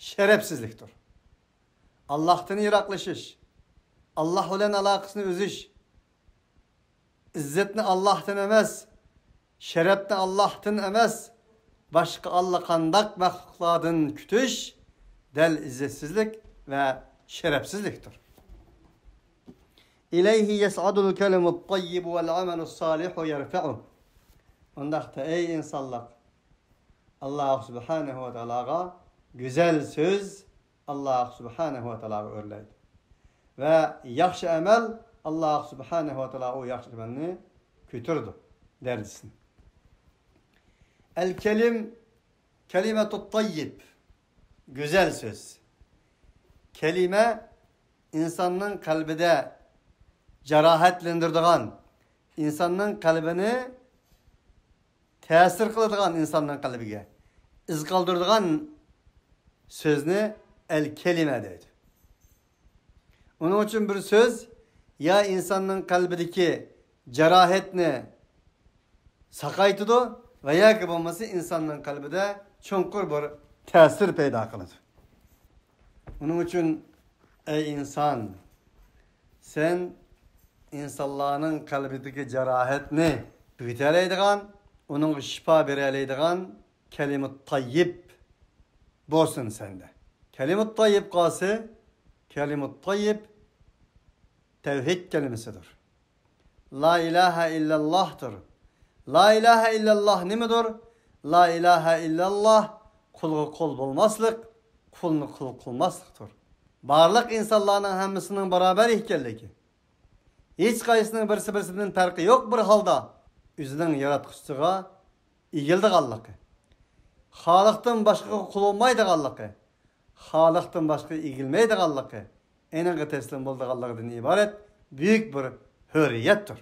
شەرەپسىزلىكتۇر. ئاللاھتىن يىراقلىشىش، ئاللاھ بىلەن ئالاقىسىنى ئۈزۈش، ئىززەتنى ئاللاھتىن ئەمەس، شەرەپنى ئاللاھتىن ئەمەس، باشقا ئاللىقانداق مەخلۇقلاردىن كۈتۈش دەل ئىززەتسىزلىك ۋە شەرەپسىزلىكتۇر. ئىلەيھى يەسئەدۇل كەلىمۇت تەييىبۇ ۋەل ئەمەلۇس سالىھۇ يەرفەئۇھ. ئۇنداقتا، ئەي ئىنسانلار، ئاللاھ سۇبھانەھۇ ۋە تائالاغا گۈزەل سۆز ئاللاھ سۇبھانەھۇ ۋە تائالاغا ئۆرلەيدۇ. ۋە ياخشى ئەمەل، ئاللاھ سۇبھانەھۇ ۋە تائالا ئۇ ياخشى ئەمەلنى كۆتۈرىدۇ دەرىجىسىنى. ئەل كەلىم، كەلىمەتۇت تەييىب، گۈزەل سۆز. كەلىمە ئىنساننىڭ قەلبىدە جاراھەتلەندۈرىدىغان، ئىنساننىڭ قەلبىنى تەسىر قىلىدىغان، ئىنساننىڭ قەلبىگە ئىز قالدۇرىدىغان سۆزنى ئەل كەلىمە دەيدۇ. ئۇنىڭ ئۈچۈن بىر سۆز يا ئىنساننىڭ قەلبىدىكى جاراھەتنى ساقايتىدۇ ۋە ياكى بولمىسا ئىنساننىڭ قەلبىدە چوڭقۇر بىر تەسىر پەيدا قىلىدۇ. ئۇنىڭ ئۈچۈن، ئەي ئىنسان، سەن ئىنسانلارنىڭ قەلبىدىكى جاراھەتنى تۈگىتەلەيدىغان، ئۇنىڭغا شىپا بېرەلەيدىغان كەلىمە تەييىب بولسۇن سەندە. كەلىمە تەييىب قالسا، كەلىمە تەييىب تەۋھىد كەلىمىسىدۇر. لا ئىلاھە ئىللەللاھتۇر. لا ئىلاھە ئىللەللاھ نېمىدۇر؟ لا ئىلاھە ئىللەللاھ قۇلغا قۇل بولماسلىق، قۇلنى قۇل قىلماسلىقتۇر. بارلىق ئىنسانلارنىڭ ھەممىسىنىڭ باراۋەر ئىكەنلىكى، ھېچقايسىسىنىڭ بىرسى بىرسىدىن پەرقى يوق بىر ھالدا ئۆزىنىڭ ياراتقۇچىسىغا ئېگىلىدىغانلىقى، خالىقتىن باشقىغا قۇل بولمايدىغانلىقى، خالىقتىن باشقىغا ئېگىلمەيدىغانلىقى، ئېنىڭغا تەسلىم بولىدىغانلىقىدىن ئىبارەت بۈيۈك بىر ھۆرىيەتتۇر.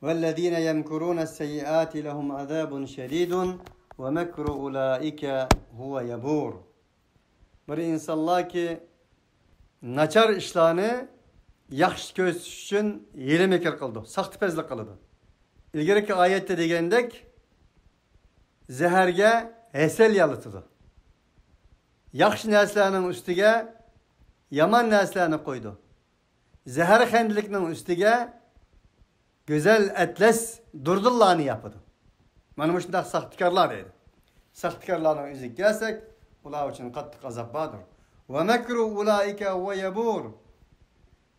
والذين يمكرون السيئات لهم عذاب شديد ومكر أولئك هو يبور. بىر ئىنسانلاركى ناچار ئىشلارنى ياخشى كۆرسىتىش ئۈچۈن ھىيلە-مىكىر قىلىدۇ، ساختىپەزلىك قىلىدۇ. ئىلگىرىكى ئايەتتە دېگەندەك، زەھەرگە ھەسەل يالىتىدۇ. ياخشى نەرسىلەرنىڭ ئۈستىگە يامان نەرسىلەرنى قويىدۇ. زەھەر خەندىلىكنىڭ ئۈستىگە گۈزەل ئەتلەس دۇردۇنلارنى ياپىدۇ. مانا مۇشۇنداق ساختىكارلار دەيدۇ. ساختىكارلارنىڭ ئۆزىگە كەلسەك، ئۇلار ئۈچۈن قاتتىق ئازاب باردۇر. ومكر أولئك هو يبور.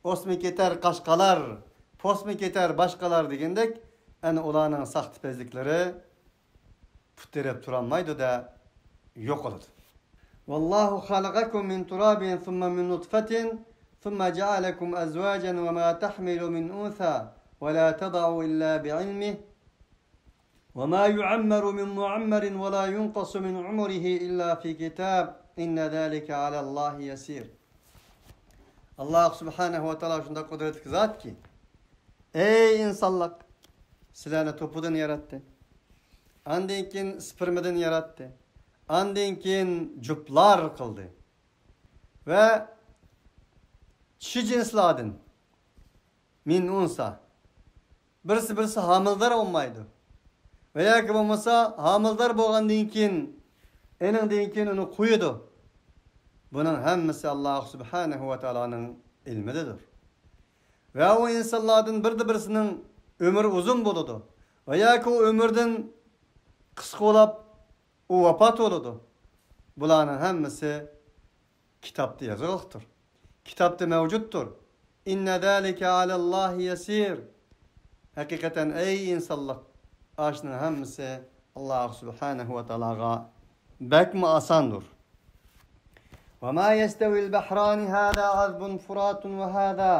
ئوسما كېتەر قاشقالار، پوسما كېتەر باشقىلار دېگەندەك، ئەنە ئۇلارنىڭ ساختىپەزلىكلىرى پۇت تىرەپ تۇرالمايدۇ-دە، يوقىلىدۇ. والله خلقكم من تراب ثم من نطفة ثم جعلكم أزواجا وما تحمل من أنثى ولا تضع إلا بعلمه وما يعمر من معمر ولا ينقص من عمره إلا في كتاب إن ذلك على الله يسير. ئاللاھ سۇبھانەھۇ ۋە تائالا شۇنداق قۇدرەتلىك زاتكى، ئەي ئىنسانلار، سىلەرنى توپىدىن ياراتتى. ئاندىن كېيىن سپېرمىدىن ياراتتى. ئاندىن كېيىن جۇپلار قىلدى. ۋە چىشى جىنسلاردىن، من أنثى، بىرسى-بىرسى ھامىلىدار بولمايدۇ. ۋە ياكى بولمىسا، ھامىلىدار بولغاندىن كېيىن، ئېنىڭدىن كېيىن ئۇنى قويىدۇ. بۇنىڭ ھەممىسى ئاللاھ سۇبھانەھۇ ۋە تائالانىڭ ئىلمىدىدۇر. ۋە ئۇ ئىنسانلاردىن بىردە بىرسىنىڭ ئۆمرى ئۇزۇن بولىدۇ. ۋە ياكى ئۇ ئۆمرىدىن قىسقا بولاپ، ئۇ ۋاپات بولىدۇ. بۇلارنىڭ ھەممىسى كىتابتا يازغانلىقتۇر. كىتابتا مەۋجۇتتۇر. إن ذلك على الله يسير. ھەقىقەتەن، ئەي ئىنسانلىق، ئاشۇنىڭ ھەممىسى ئاللاھ سۇبھانەھۇ ۋە تائالاغا بەكمۇ ئاساندۇر. وما يستوي البحران هذا عذب فرات وهذا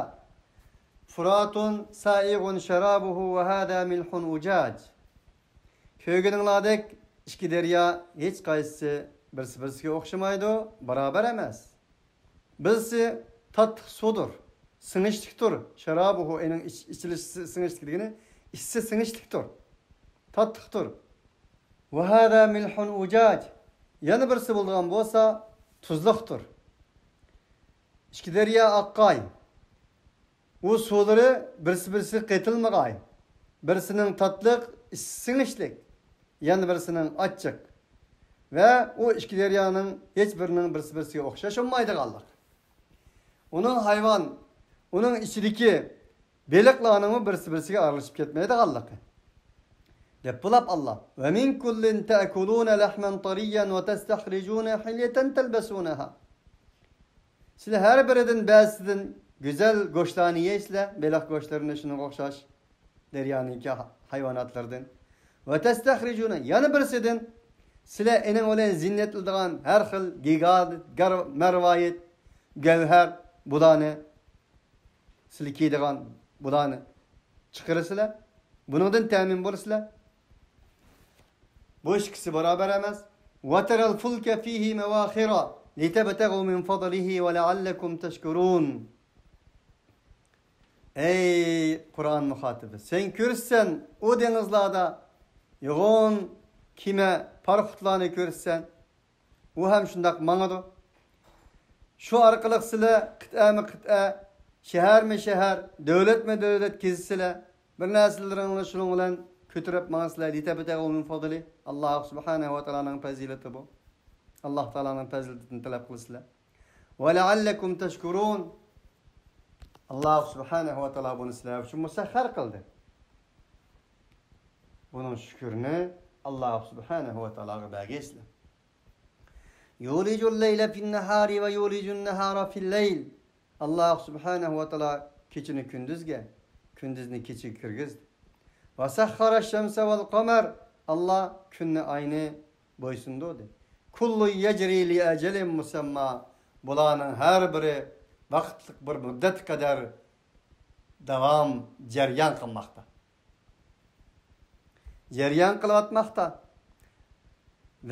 فرات سائغ شرابه وهذا ملح أجاج. كۆرگىنىڭلاردەك ئىككى دەريا ھېچقايسىسى بىرسى-بىرسىگە ئوخشىمايدۇ، باراۋەر ئەمەس. بىرسى تاتلىق سۇدۇر، سىڭىشلىكتۇر. شەرابۇھۇ، ئېنىڭ ئىچ-، ئىچىلىش سى-، سىڭىشلىك دېگىنى ئىچسە سىڭىشلىكتۇر، تاتلىقتۇر. ۋەھەزا مىلھۇن ئۇجاج. يەنە بىرسى بولىدىغان بولسا، تۇزلۇقتۇر. ئىككى دەريا ئاققاي. ئۇ سۇلىرى بىرسى-بىرسىگە قېتىلمىغاي. بىرسىنىڭ تاتلىق، سىڭىشلىك، يەنە بىرسىنىڭ ئاچچىق. ۋە ئۇ ئىككى دەريانىڭ ھېچ بىرىنىڭ بىرسى-بىرسىگە ئوخشاش بولمايدىغانلىق. ئۇنىڭ ھايۋان، ئۇنىڭ ئىچىدىكى بېلىقلارنىڭمۇ بىرسى-بىرسىگە ئارىلىشىپ كەتمەيدىغانلىقى. دەپ بولاپ ئاللا. ومن كل تأكلون لحما طريا وتستخرجون حلية تلبسونها. سىلەر ھەر بىرىدىن بەزىسىدىن گۈزەل گۆشلەرنى يەيسىلەر، بېلىق گۆشلىرىنى شۇنىڭغا ئوخشاش، دەريانىڭكى ھايۋاناتلىرىدىن. ۋە تەستەخرىجۇنە، يەنە بىرسىدىن سىلەر ئېنىڭ بىلەن زىننەتلىدىغان ھەر خىل گىگا، گار-، مەرۋايىت، گەۋھەر، بۇلارنى، سىلەر كىيىدىغان بۇلارنى چىقىرىسىلەر. بۇنىڭدىن تەمىن بولىسىلەر. بۇ ئىككىسى باراۋەر ئەمەس. وترى الفلك فيه مواخر لتبتغوا من فضله ولعلكم تشكرون. ئەي قۇرئان مۇخاتىبى، سەن كۆرىسەن ئۇ دېڭىزلاردا يوغان كېمە، پاراخوتلارنى كۆرىسەن. ئۇ ھەم شۇنداق ماڭىدۇ. شۇ ئارقىلىق سىلەر قىتئەمۇ قىتئە، شەھەرمۇ شەھەر، دۆلەتمۇ دۆلەت كېزىسىلەر. بىر نەرسىلىرىڭلارنى شۇنىڭ بىلەن كۆتۈرۈپ ماڭىسىلەر. لتبتغوا من فضله. ئاللاھ سۇبھانەھۇ ۋە تائالانىڭ پەزىلىتى بۇ. ئاللاھ تائالانىڭ پەزىلىتىنى تەلەپ قىلىسىلەر. ولعلكم تشكرون. ئاللاھ سۇبھانەھۇ ۋە تائالا بۇنى سىلەر ئۈچۈن مۇسەخخەر قىلدى. بۇنىڭ شۈكرىنى ئاللاھ سۇبھانەھۇ ۋە تائالاغا بەرگەيسىلەر. يولج الليل في النهار ويولج النهار في الليل. ئاللاھ سۇبھانەھۇ ۋە تائالا كېچىنى كۈندۈزگە، كۈندۈزنى كېچىگە كىرگۈزدى. وسخر الشمس والقمر. ئاللاھ كۈننى، ئاينى بويسۇندۇردى. كل يجري لأجل مسمى. بۇلارنىڭ ھەر بىرى ۋاقىتلىق بىر مۇددەت قەدەر داۋام، جەريان قىلماقتا. جەريان قىلىۋاتماقتا.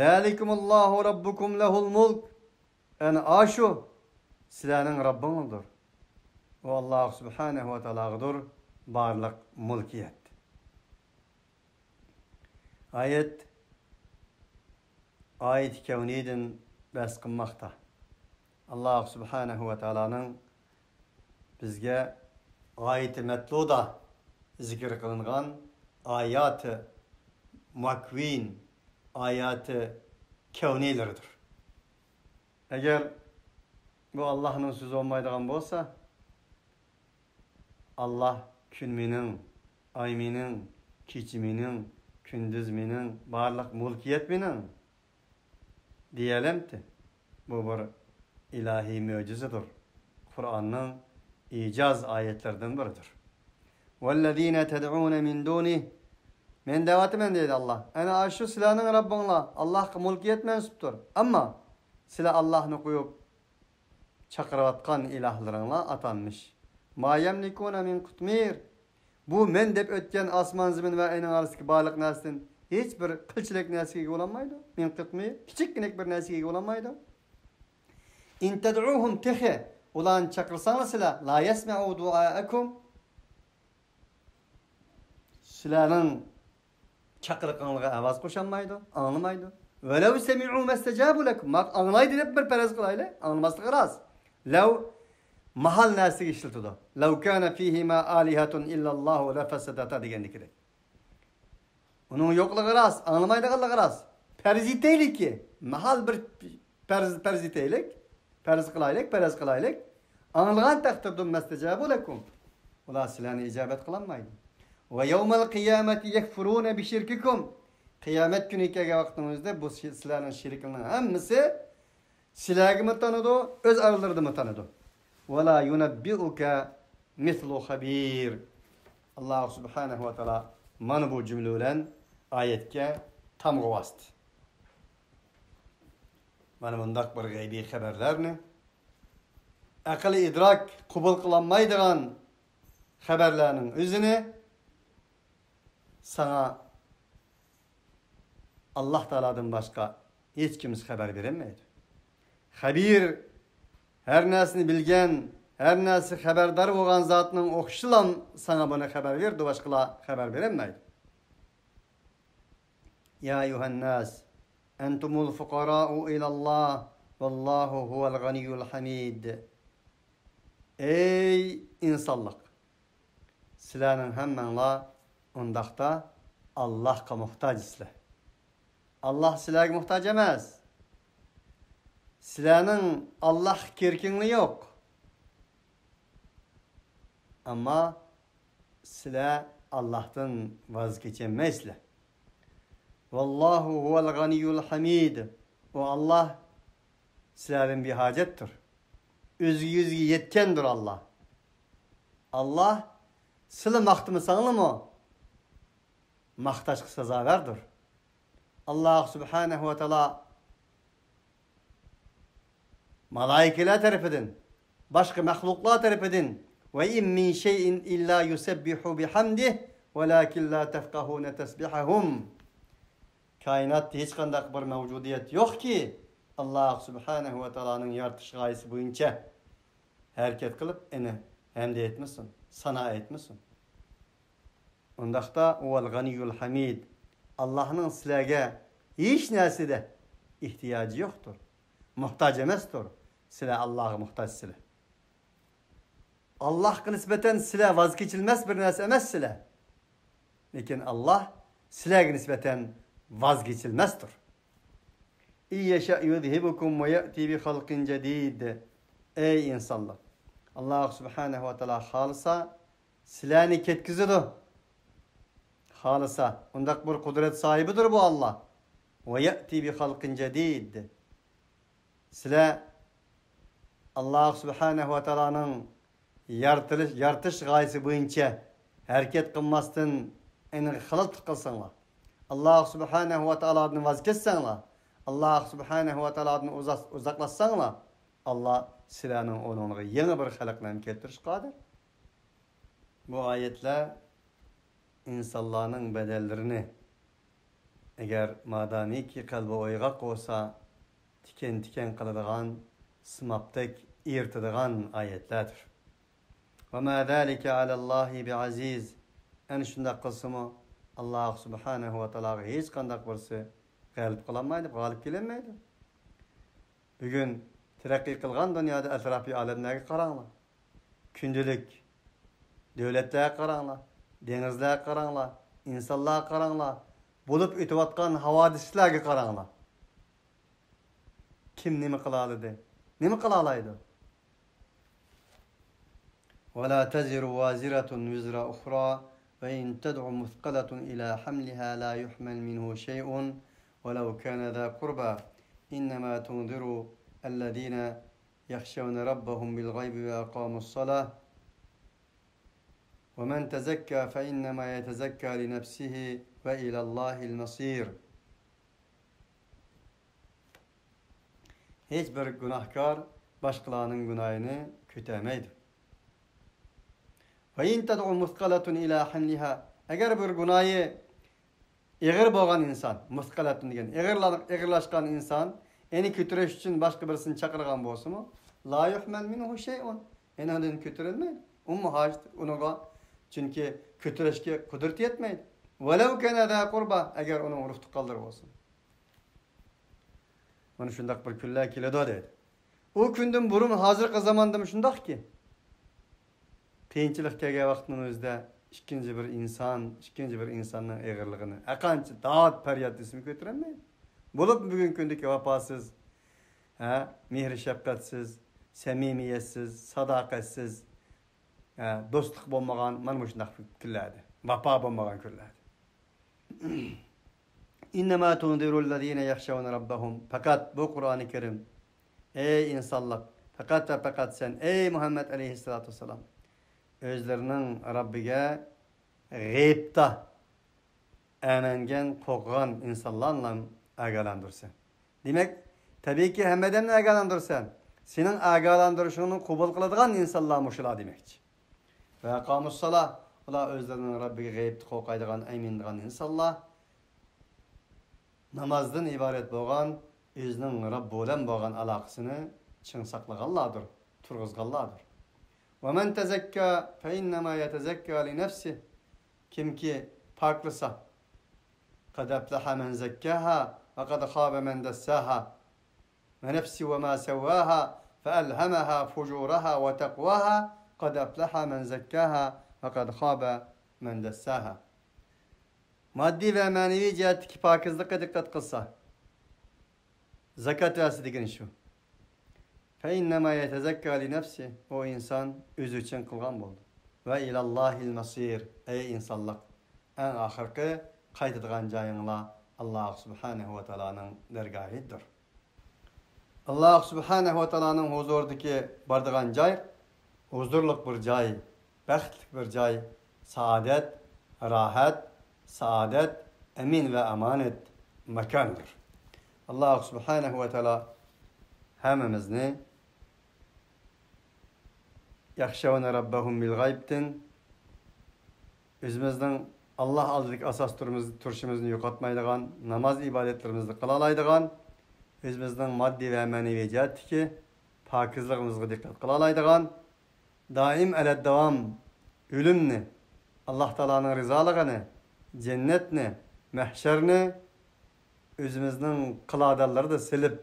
ذلكم الله ربكم له الملك. ئەنە ئاشۇ سىلەرنىڭ رەببىڭلاردۇر. ئۇ ئاللاھ سۇبھانەھۇ ۋە تائالاغىدۇر بارلىق مۈلكىيەت. ئايەت، ئايەت كەۋنىدىن بەھس قىلماقتا. ئاللاھ سۇبھانەھۇ ۋە تائالانىڭ بىزگە ئايىتى مەتلۇدا زىكىر قىلىنغان ئاياتى مۇكۋىن، ئاياتى كەۋنىيلىرىدۇر. ئەگەر بۇ ئاللاھنىڭ سۆزى بولمايدىغان بولسا، ئاللاھ كۈن مېنىڭ، ئاي مېنىڭ، كېچە مېنىڭ، كۈندۈز مېنىڭ، بارلىق مۈلكىيەت مېنىڭ دېيەلەمتى؟ بۇ بىر ئىلاھىي مۆجىزىدۇر. قۇرئاننىڭ ئىجاز ئايەتلىرىدىن بىرىدۇر. والذين تدعون من دونه. مەن دەۋاتىمەن دەيدۇ ئاللاھ. ئەنە ئاشۇ سىلەرنىڭ رەببىڭلار، ئاللاھقا مۈلكىيەت مەنسۇپتۇر. ئەمما سىلەر ئاللاھنى قويۇپ چاقىرىۋاتقان ئىلاھلىرىڭلار ئاتالمىش. ما يملكون من قطمير. بۇ مەن دەپ ئۆتكەن ئاسمان زېمىن ۋە ئاينىڭ ئارىسىدىكى بارلىق نەرسىدىن ھېچ بىر قىلچىلىك نەرسىگە ئىگە بولالمايدۇ. من قطمير، كىچىككىنە بىر نەرسىگە ئىگە بولالمايدۇ. إن تدعوهم، تېخى ئۇلارنى چاقىرساڭلار سىلەر، لا يسمعوا دعاءكم، سىلەرنىڭ چاقىرىقىڭلارغا ئاۋاز قوشالمايدۇ، ئاڭلىمايدۇ. ولو سمعوا ما استجابوا لكم. ماقا ئاڭلايدۇ دەپ بىر پەرەز قىلايلى، ئاڭلىماسلىقى راست. لو، ماھال نەرسىگە ئىشلىتىدۇ. لو كان فيهما آلهة إلا الله لفسدتا دېگەندىكىدەك. ئۇنىڭ يوقلۇقى راست، ئاڭلىمايدىغانلىقى راست. پەرز ئېيتەيلىككى، ماھال بىر پەرز، پەرز ئېيتەيلىك، پەرز قىلايلىك، پەرز قىلايلىك. ئاڭلىغان تەقدىردە مەستەجابۇ لەكۇم. ئۇلار سىلەرنى ئىجابەت قىلالمايدۇ. ۋە يومەل قىيامەتى يەكفۇرۇنە بىشىركىكۇم. قىيامەت كۈنى كەلگەن ۋاقتىڭىزدا بۇ شى-، سىلەرنىڭ شېرىكىڭلارنىڭ ھەممىسى سىلەرگىمۇ تانىدۇ، ئۆز ئارىلىرىدىمۇ تانىدۇ. ۋەلا يۇنەببىئۇكە مىسلۇ خەبىر. ئاللاھ سۇبھانەھۇ ۋە تائالا مانا بۇ جۈملە بىلەن ئايەتكە تامغا باستى. مانا بۇنداق بىر غەيبىي خەۋەرلەرنى، ئەقىل ئىدراك قوبۇل قىلالمايدىغان خەۋەرلەرنىڭ ئۆزىنى ساڭا ئاللاھ تائالادىن باشقا ھېچ كىمسە خەۋەر بېرەلمەيدۇ. خەبىر، ھەر نەرسىنى بىلگەن، ھەر نەرسە خەۋەردار بولغان زاتنىڭ ئوخشىشىلا ساڭا بۇنى خەۋەر بېرىدۇ، باشقىلار خەۋەر بېرەلمەيدۇ. يا أيها الناس أنتم الفقراء إلى الله والله هو الغني الحميد. ئەي ئىنسانلىق! سىلەرنىڭ ھەممەڭلار ئۇنداقتا ئاللاھقا موھتاجسىلەر. ئاللاھ سىلەرگە موھتاج ئەمەس. سىلەرنىڭ ئاللاھقا كېرىكىڭلار يوق. ئەمما سىلەر ئاللاھتىن ۋاز كېچەلمەيسىلەر. ۋاللاھۇ ھۇۋەل غەنىييۇل ھەمىد. ئۇ ئاللاھ سىلەردىن بىھاجەتتۇر. ئۆزىگە، ئۆزىگە يەتكەندۇر ئاللاھ. ئاللاھ سىلى ماختىمىساڭلىمۇ ماختاشقا سازاۋەردۇر. ئاللاھ سۇبھانەھۇ ۋە تائالا مالائىكىلەر تەرىپىدىن، باشقا مەخلۇقلار تەرىپىدىن، ۋە ئىن مىن شەيئىن ئىللا يۇسەببىھۇ بىھەمدىھ ۋەلاكىن لا تەفقەھۇنە تەسبىھەھۇم. كائىناتتا ھېچقانداق بىر مەۋجۇدىيەت يوقكى، ئاللاھ سۇبھانەھۇ ۋە تائالانىڭ يارىتىش غايىسى بويىچە ھەرىكەت قىلىپ، ئېنى ھەمدە ئېيتمىسۇن، سانا ئېيتمىسۇن. ئۇنداقتا، ھۇۋەل غەنىييۇل ھەمىد. ئاللاھنىڭ سىلەرگە ھېچ نەرسىدە ئېھتىياجى يوقتۇر، موھتاج ئەمەستۇر. سىلەر ئاللاھقا موھتاجسىلەر. ئاللاھقا نىسبەتەن سىلەر ۋاز كېچىلمەس بىر نەرسە ئەمەسسىلەر. لېكىن ئاللاھ سىلەرگە نىسبەتەن ۋاز كېچىلمەستۇر. ئىن يەشەئ يۇزھىبكۇم ۋە يەئتى بىخەلقىن جەدىد. ئەي ئىنسانلار! ئاللاھ سۇبھانەھۇ ۋە تائالا خالىسا، سىلەرنى كەتكۈزىدۇ. خالىسا، ئۇنداق بىر قۇدرەت ساھىبىدۇر بۇ ئاللاھ. ۋە يەئتى بىخەلقىن جەدىد. سىلەر ئاللاھ سۇبھانەھۇ ۋە تائالانىڭ يارىتىلىش، يارىتىش غايىسى بويىچە ھەرىكەت قىلماستىن، ئېنىڭ خىلاتلىق قىلساڭلار، ئاللاھ سۇبھانەھۇ ۋە تائالادىن ۋاز كەچسەڭلار، ئاللاھ سۇبھانەھۇ ۋە تائالادىن ئۇزاق-، ئۇزاقلاشساڭلار، ئاللاھ سىلەرنىڭ ئورنىڭلارغا يېڭى بىر خەلقلەرنى كەلتۈرۈشكە قادىر. بۇ ئايەتلەر ئىنسانلارنىڭ بەدەنلىرىنى، ئەگەر مادامىكى قەلبى ئويغاق بولسا، تىكەن-تىكەن قىلىدىغان، سىمابتەك ئېرىتىدىغان ئايەتلەردۇر. ۋە ما زالىكە ئەلەللاھى بىئەزىز. ئەنە شۇنداق قىلسىمۇ، ئاللاھ سۇبھانەھۇ ۋە تائالاغا ھېچقانداق بىرسى غەلىبە قىلالمايدۇ، غالىب كېلەلمەيدۇ. بۈگۈن تەرەققىي قىلغان دۇنيادا ئەتراپىي ئالەملەرگە قاراڭلار. كۈندىلىك دۆلەتلەرگە قاراڭلار، دېڭىزلارغا قاراڭلار، ئىنسانلارغا قاراڭلار، بولۇپ ئۆتۈۋاتقان ھاۋادىسلەرگە قاراڭلار. كىم نېمە قىلالىدى؟ نېمە قىلالايدۇ؟ ولا تزر وازرة وزر أخرى وإن تدع مثقلة إلى حملها لا يحمل منه شيء ولو كان ذا قربى إنما تنذر الذين يخشون ربهم بالغيب وأقاموا الصلاة ومن تزكى فإنما يتزكى لنفسه وإلى الله المصير. ھېچ بىر گۇناھكار باشقىلارنىڭ گۇناھىنى كۆتەرمەيدۇ. وإن تدع مثقلة إلى حملها. ئەگەر بىر گۇناھى ئېغىر بولغان ئىنسان، مۇسقەلەتۇن دېگەن ئېغىرلا-، ئېغىرلاشقان ئىنسان ئېنى كۆتۈرۈش ئۈچۈن باشقا بىرسىنى چاقىرغان بولسىمۇ، لا يحمل منه شيء، ئېنىڭدىن كۆتۈرۈلمەيدۇ. ئۇمۇ ھاجەت ئۇنىڭغا، چۈنكى كۆتۈرۈشكە قۇدرىتى يەتمەيدۇ. ولو كان ذا قربى، ئەگەر ئۇنىڭ ئۇرۇق تۇغقانلىرى بولسىمۇ. مانا شۇنداق بىر كۈنلەر كېلىدۇ دەيدۇ. ئۇ كۈندىن بۇرۇن ھازىرقى زاماندىمۇ شۇنداقكى، قىيىنچىلىق كەلگەن ۋاقىتنىڭ ئۆزىدە ئىككىنچى بىر ئىنسان، ئىككىنچى بىر ئىنساننىڭ ئېغىرلىقىنى ھەرقانچە داد پەرياد دېسىمۇ كۆتۈرەلمەيدۇ. بولۇپمۇ بۈگۈنكى كۈندىكى ۋاپاسىز، ھە، مېھرى شەپقەتسىز، سەمىمىيەتسىز، ساداقەتسىز، ھە، دوستلۇق بولمىغان مانا مۇشۇنداق كۈنلەردە، ۋاپا بولمىغان كۈنلەردە. إنما تنذر الذين يخشون ربهم. پەقەت بۇ قۇرئانى كەرىم، ئەي ئىنسانلىق، پەقەت ۋە پەقەت سەن، ئەي مۇھەممەد ئەلەيھىسسالاتۇ ۋەسسالام، ئۆزلىرىنىڭ رەببىگە غەيىبتە ئەمەنگەن، قورققان ئىنسانلارنىلا ئاگاھلاندۇرىسەن. دېمەك، تەبىئىيكى، ھەممە ئادەمنى ئاگاھلاندۇرىسەن. سېنىڭ ئاگاھلاندۇرۇشۇڭنى قوبۇل قىلىدىغان ئىنسانلار مۇشۇلار دېمەكچى. ۋە ئەقامۇسسالا، ئۇلار ئۆزلىرىنىڭ رەببىگە غەيىبتە قورقايدىغان، ئەمىنىدىغان ئىنسانلار. نامازدىن ئىبارەت بولغان ئۆزىنىڭ رەببى بىلەن بولغان ئالاقىسىنى چىڭ ساقلىغانلاردۇر، تۇرغۇزغانلاردۇر. ومن تزكى فإنما يتزكى لنفسه. كىمكى پاكلىسا، قد أفلح من زكاها وقد خاب من دساها. ونفس وما سواها فألهمها فجورها وتقواها. قد أفلح من زكاها وقد خاب من دساها. ماددىي ۋە مەنىۋى جەھەتتىكى پاكىزلىققا دىققەت قىلسا، زاكات بەرسە دېگىنى شۇ. فإنما يتزكى لنفسه، ئۇ ئىنسان ئۆزى ئۈچۈن قىلغان بولدى. وإلى الله المصير، ئەي ئىنسانلىق، ئەڭ ئاخىرقى قايتىدىغان جايىڭلار ئاللاھ سۇبھانەھۇ ۋە تائالانىڭ دەرگاھىدۇر. ئاللاھ سۇبھانەھۇ ۋە تائالانىڭ ھۇزۇرىدىكى بارىدىغان جاي ھۇزۇرلۇق بىر جاي، بەختلىك بىر جاي، سائادەت، راھەت، سائادەت، ئەمىن ۋە ئامانەت ماكاندۇر. ئاللاھ سۇبھانەھۇ ۋە تائالا ھەممىمىزنى يخشون ربهم بالغيب تىن ئۆزىمىزنىڭ ئاللاھ ئالدىدىكى ئاساس تۇرىمىز-، تۇرۇشىمىزنى يوقاتمايدىغان، ناماز ئىبادەتلىرىمىزنى قىلالايدىغان، ئۆزىمىزنىڭ ماددىي ۋە مەنىۋى جەھەتتىكى پاكىزلىقىمىزغا دىققەت قىلالايدىغان، دائىم ئەلەدداۋام ئۆلۈمنى، ئاللاھ تائالانىڭ رىزالىقىنى، جەننەتنى، مەھشەرنى ئۆزىمىزنىڭ قىلادانلىرىدا سېلىپ،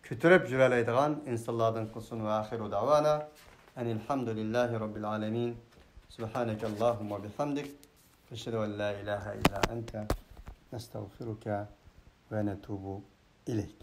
كۆتۈرۈپ يۈرەلەيدىغان ئىنسانلاردىن قىلسۇن. وآخر دعوانا أن الحمد لله رب العالمين. سبحانك اللهم وبحمدك، نشهد أن لا إله إلا أنت، نستغفرك ونتوب إليك.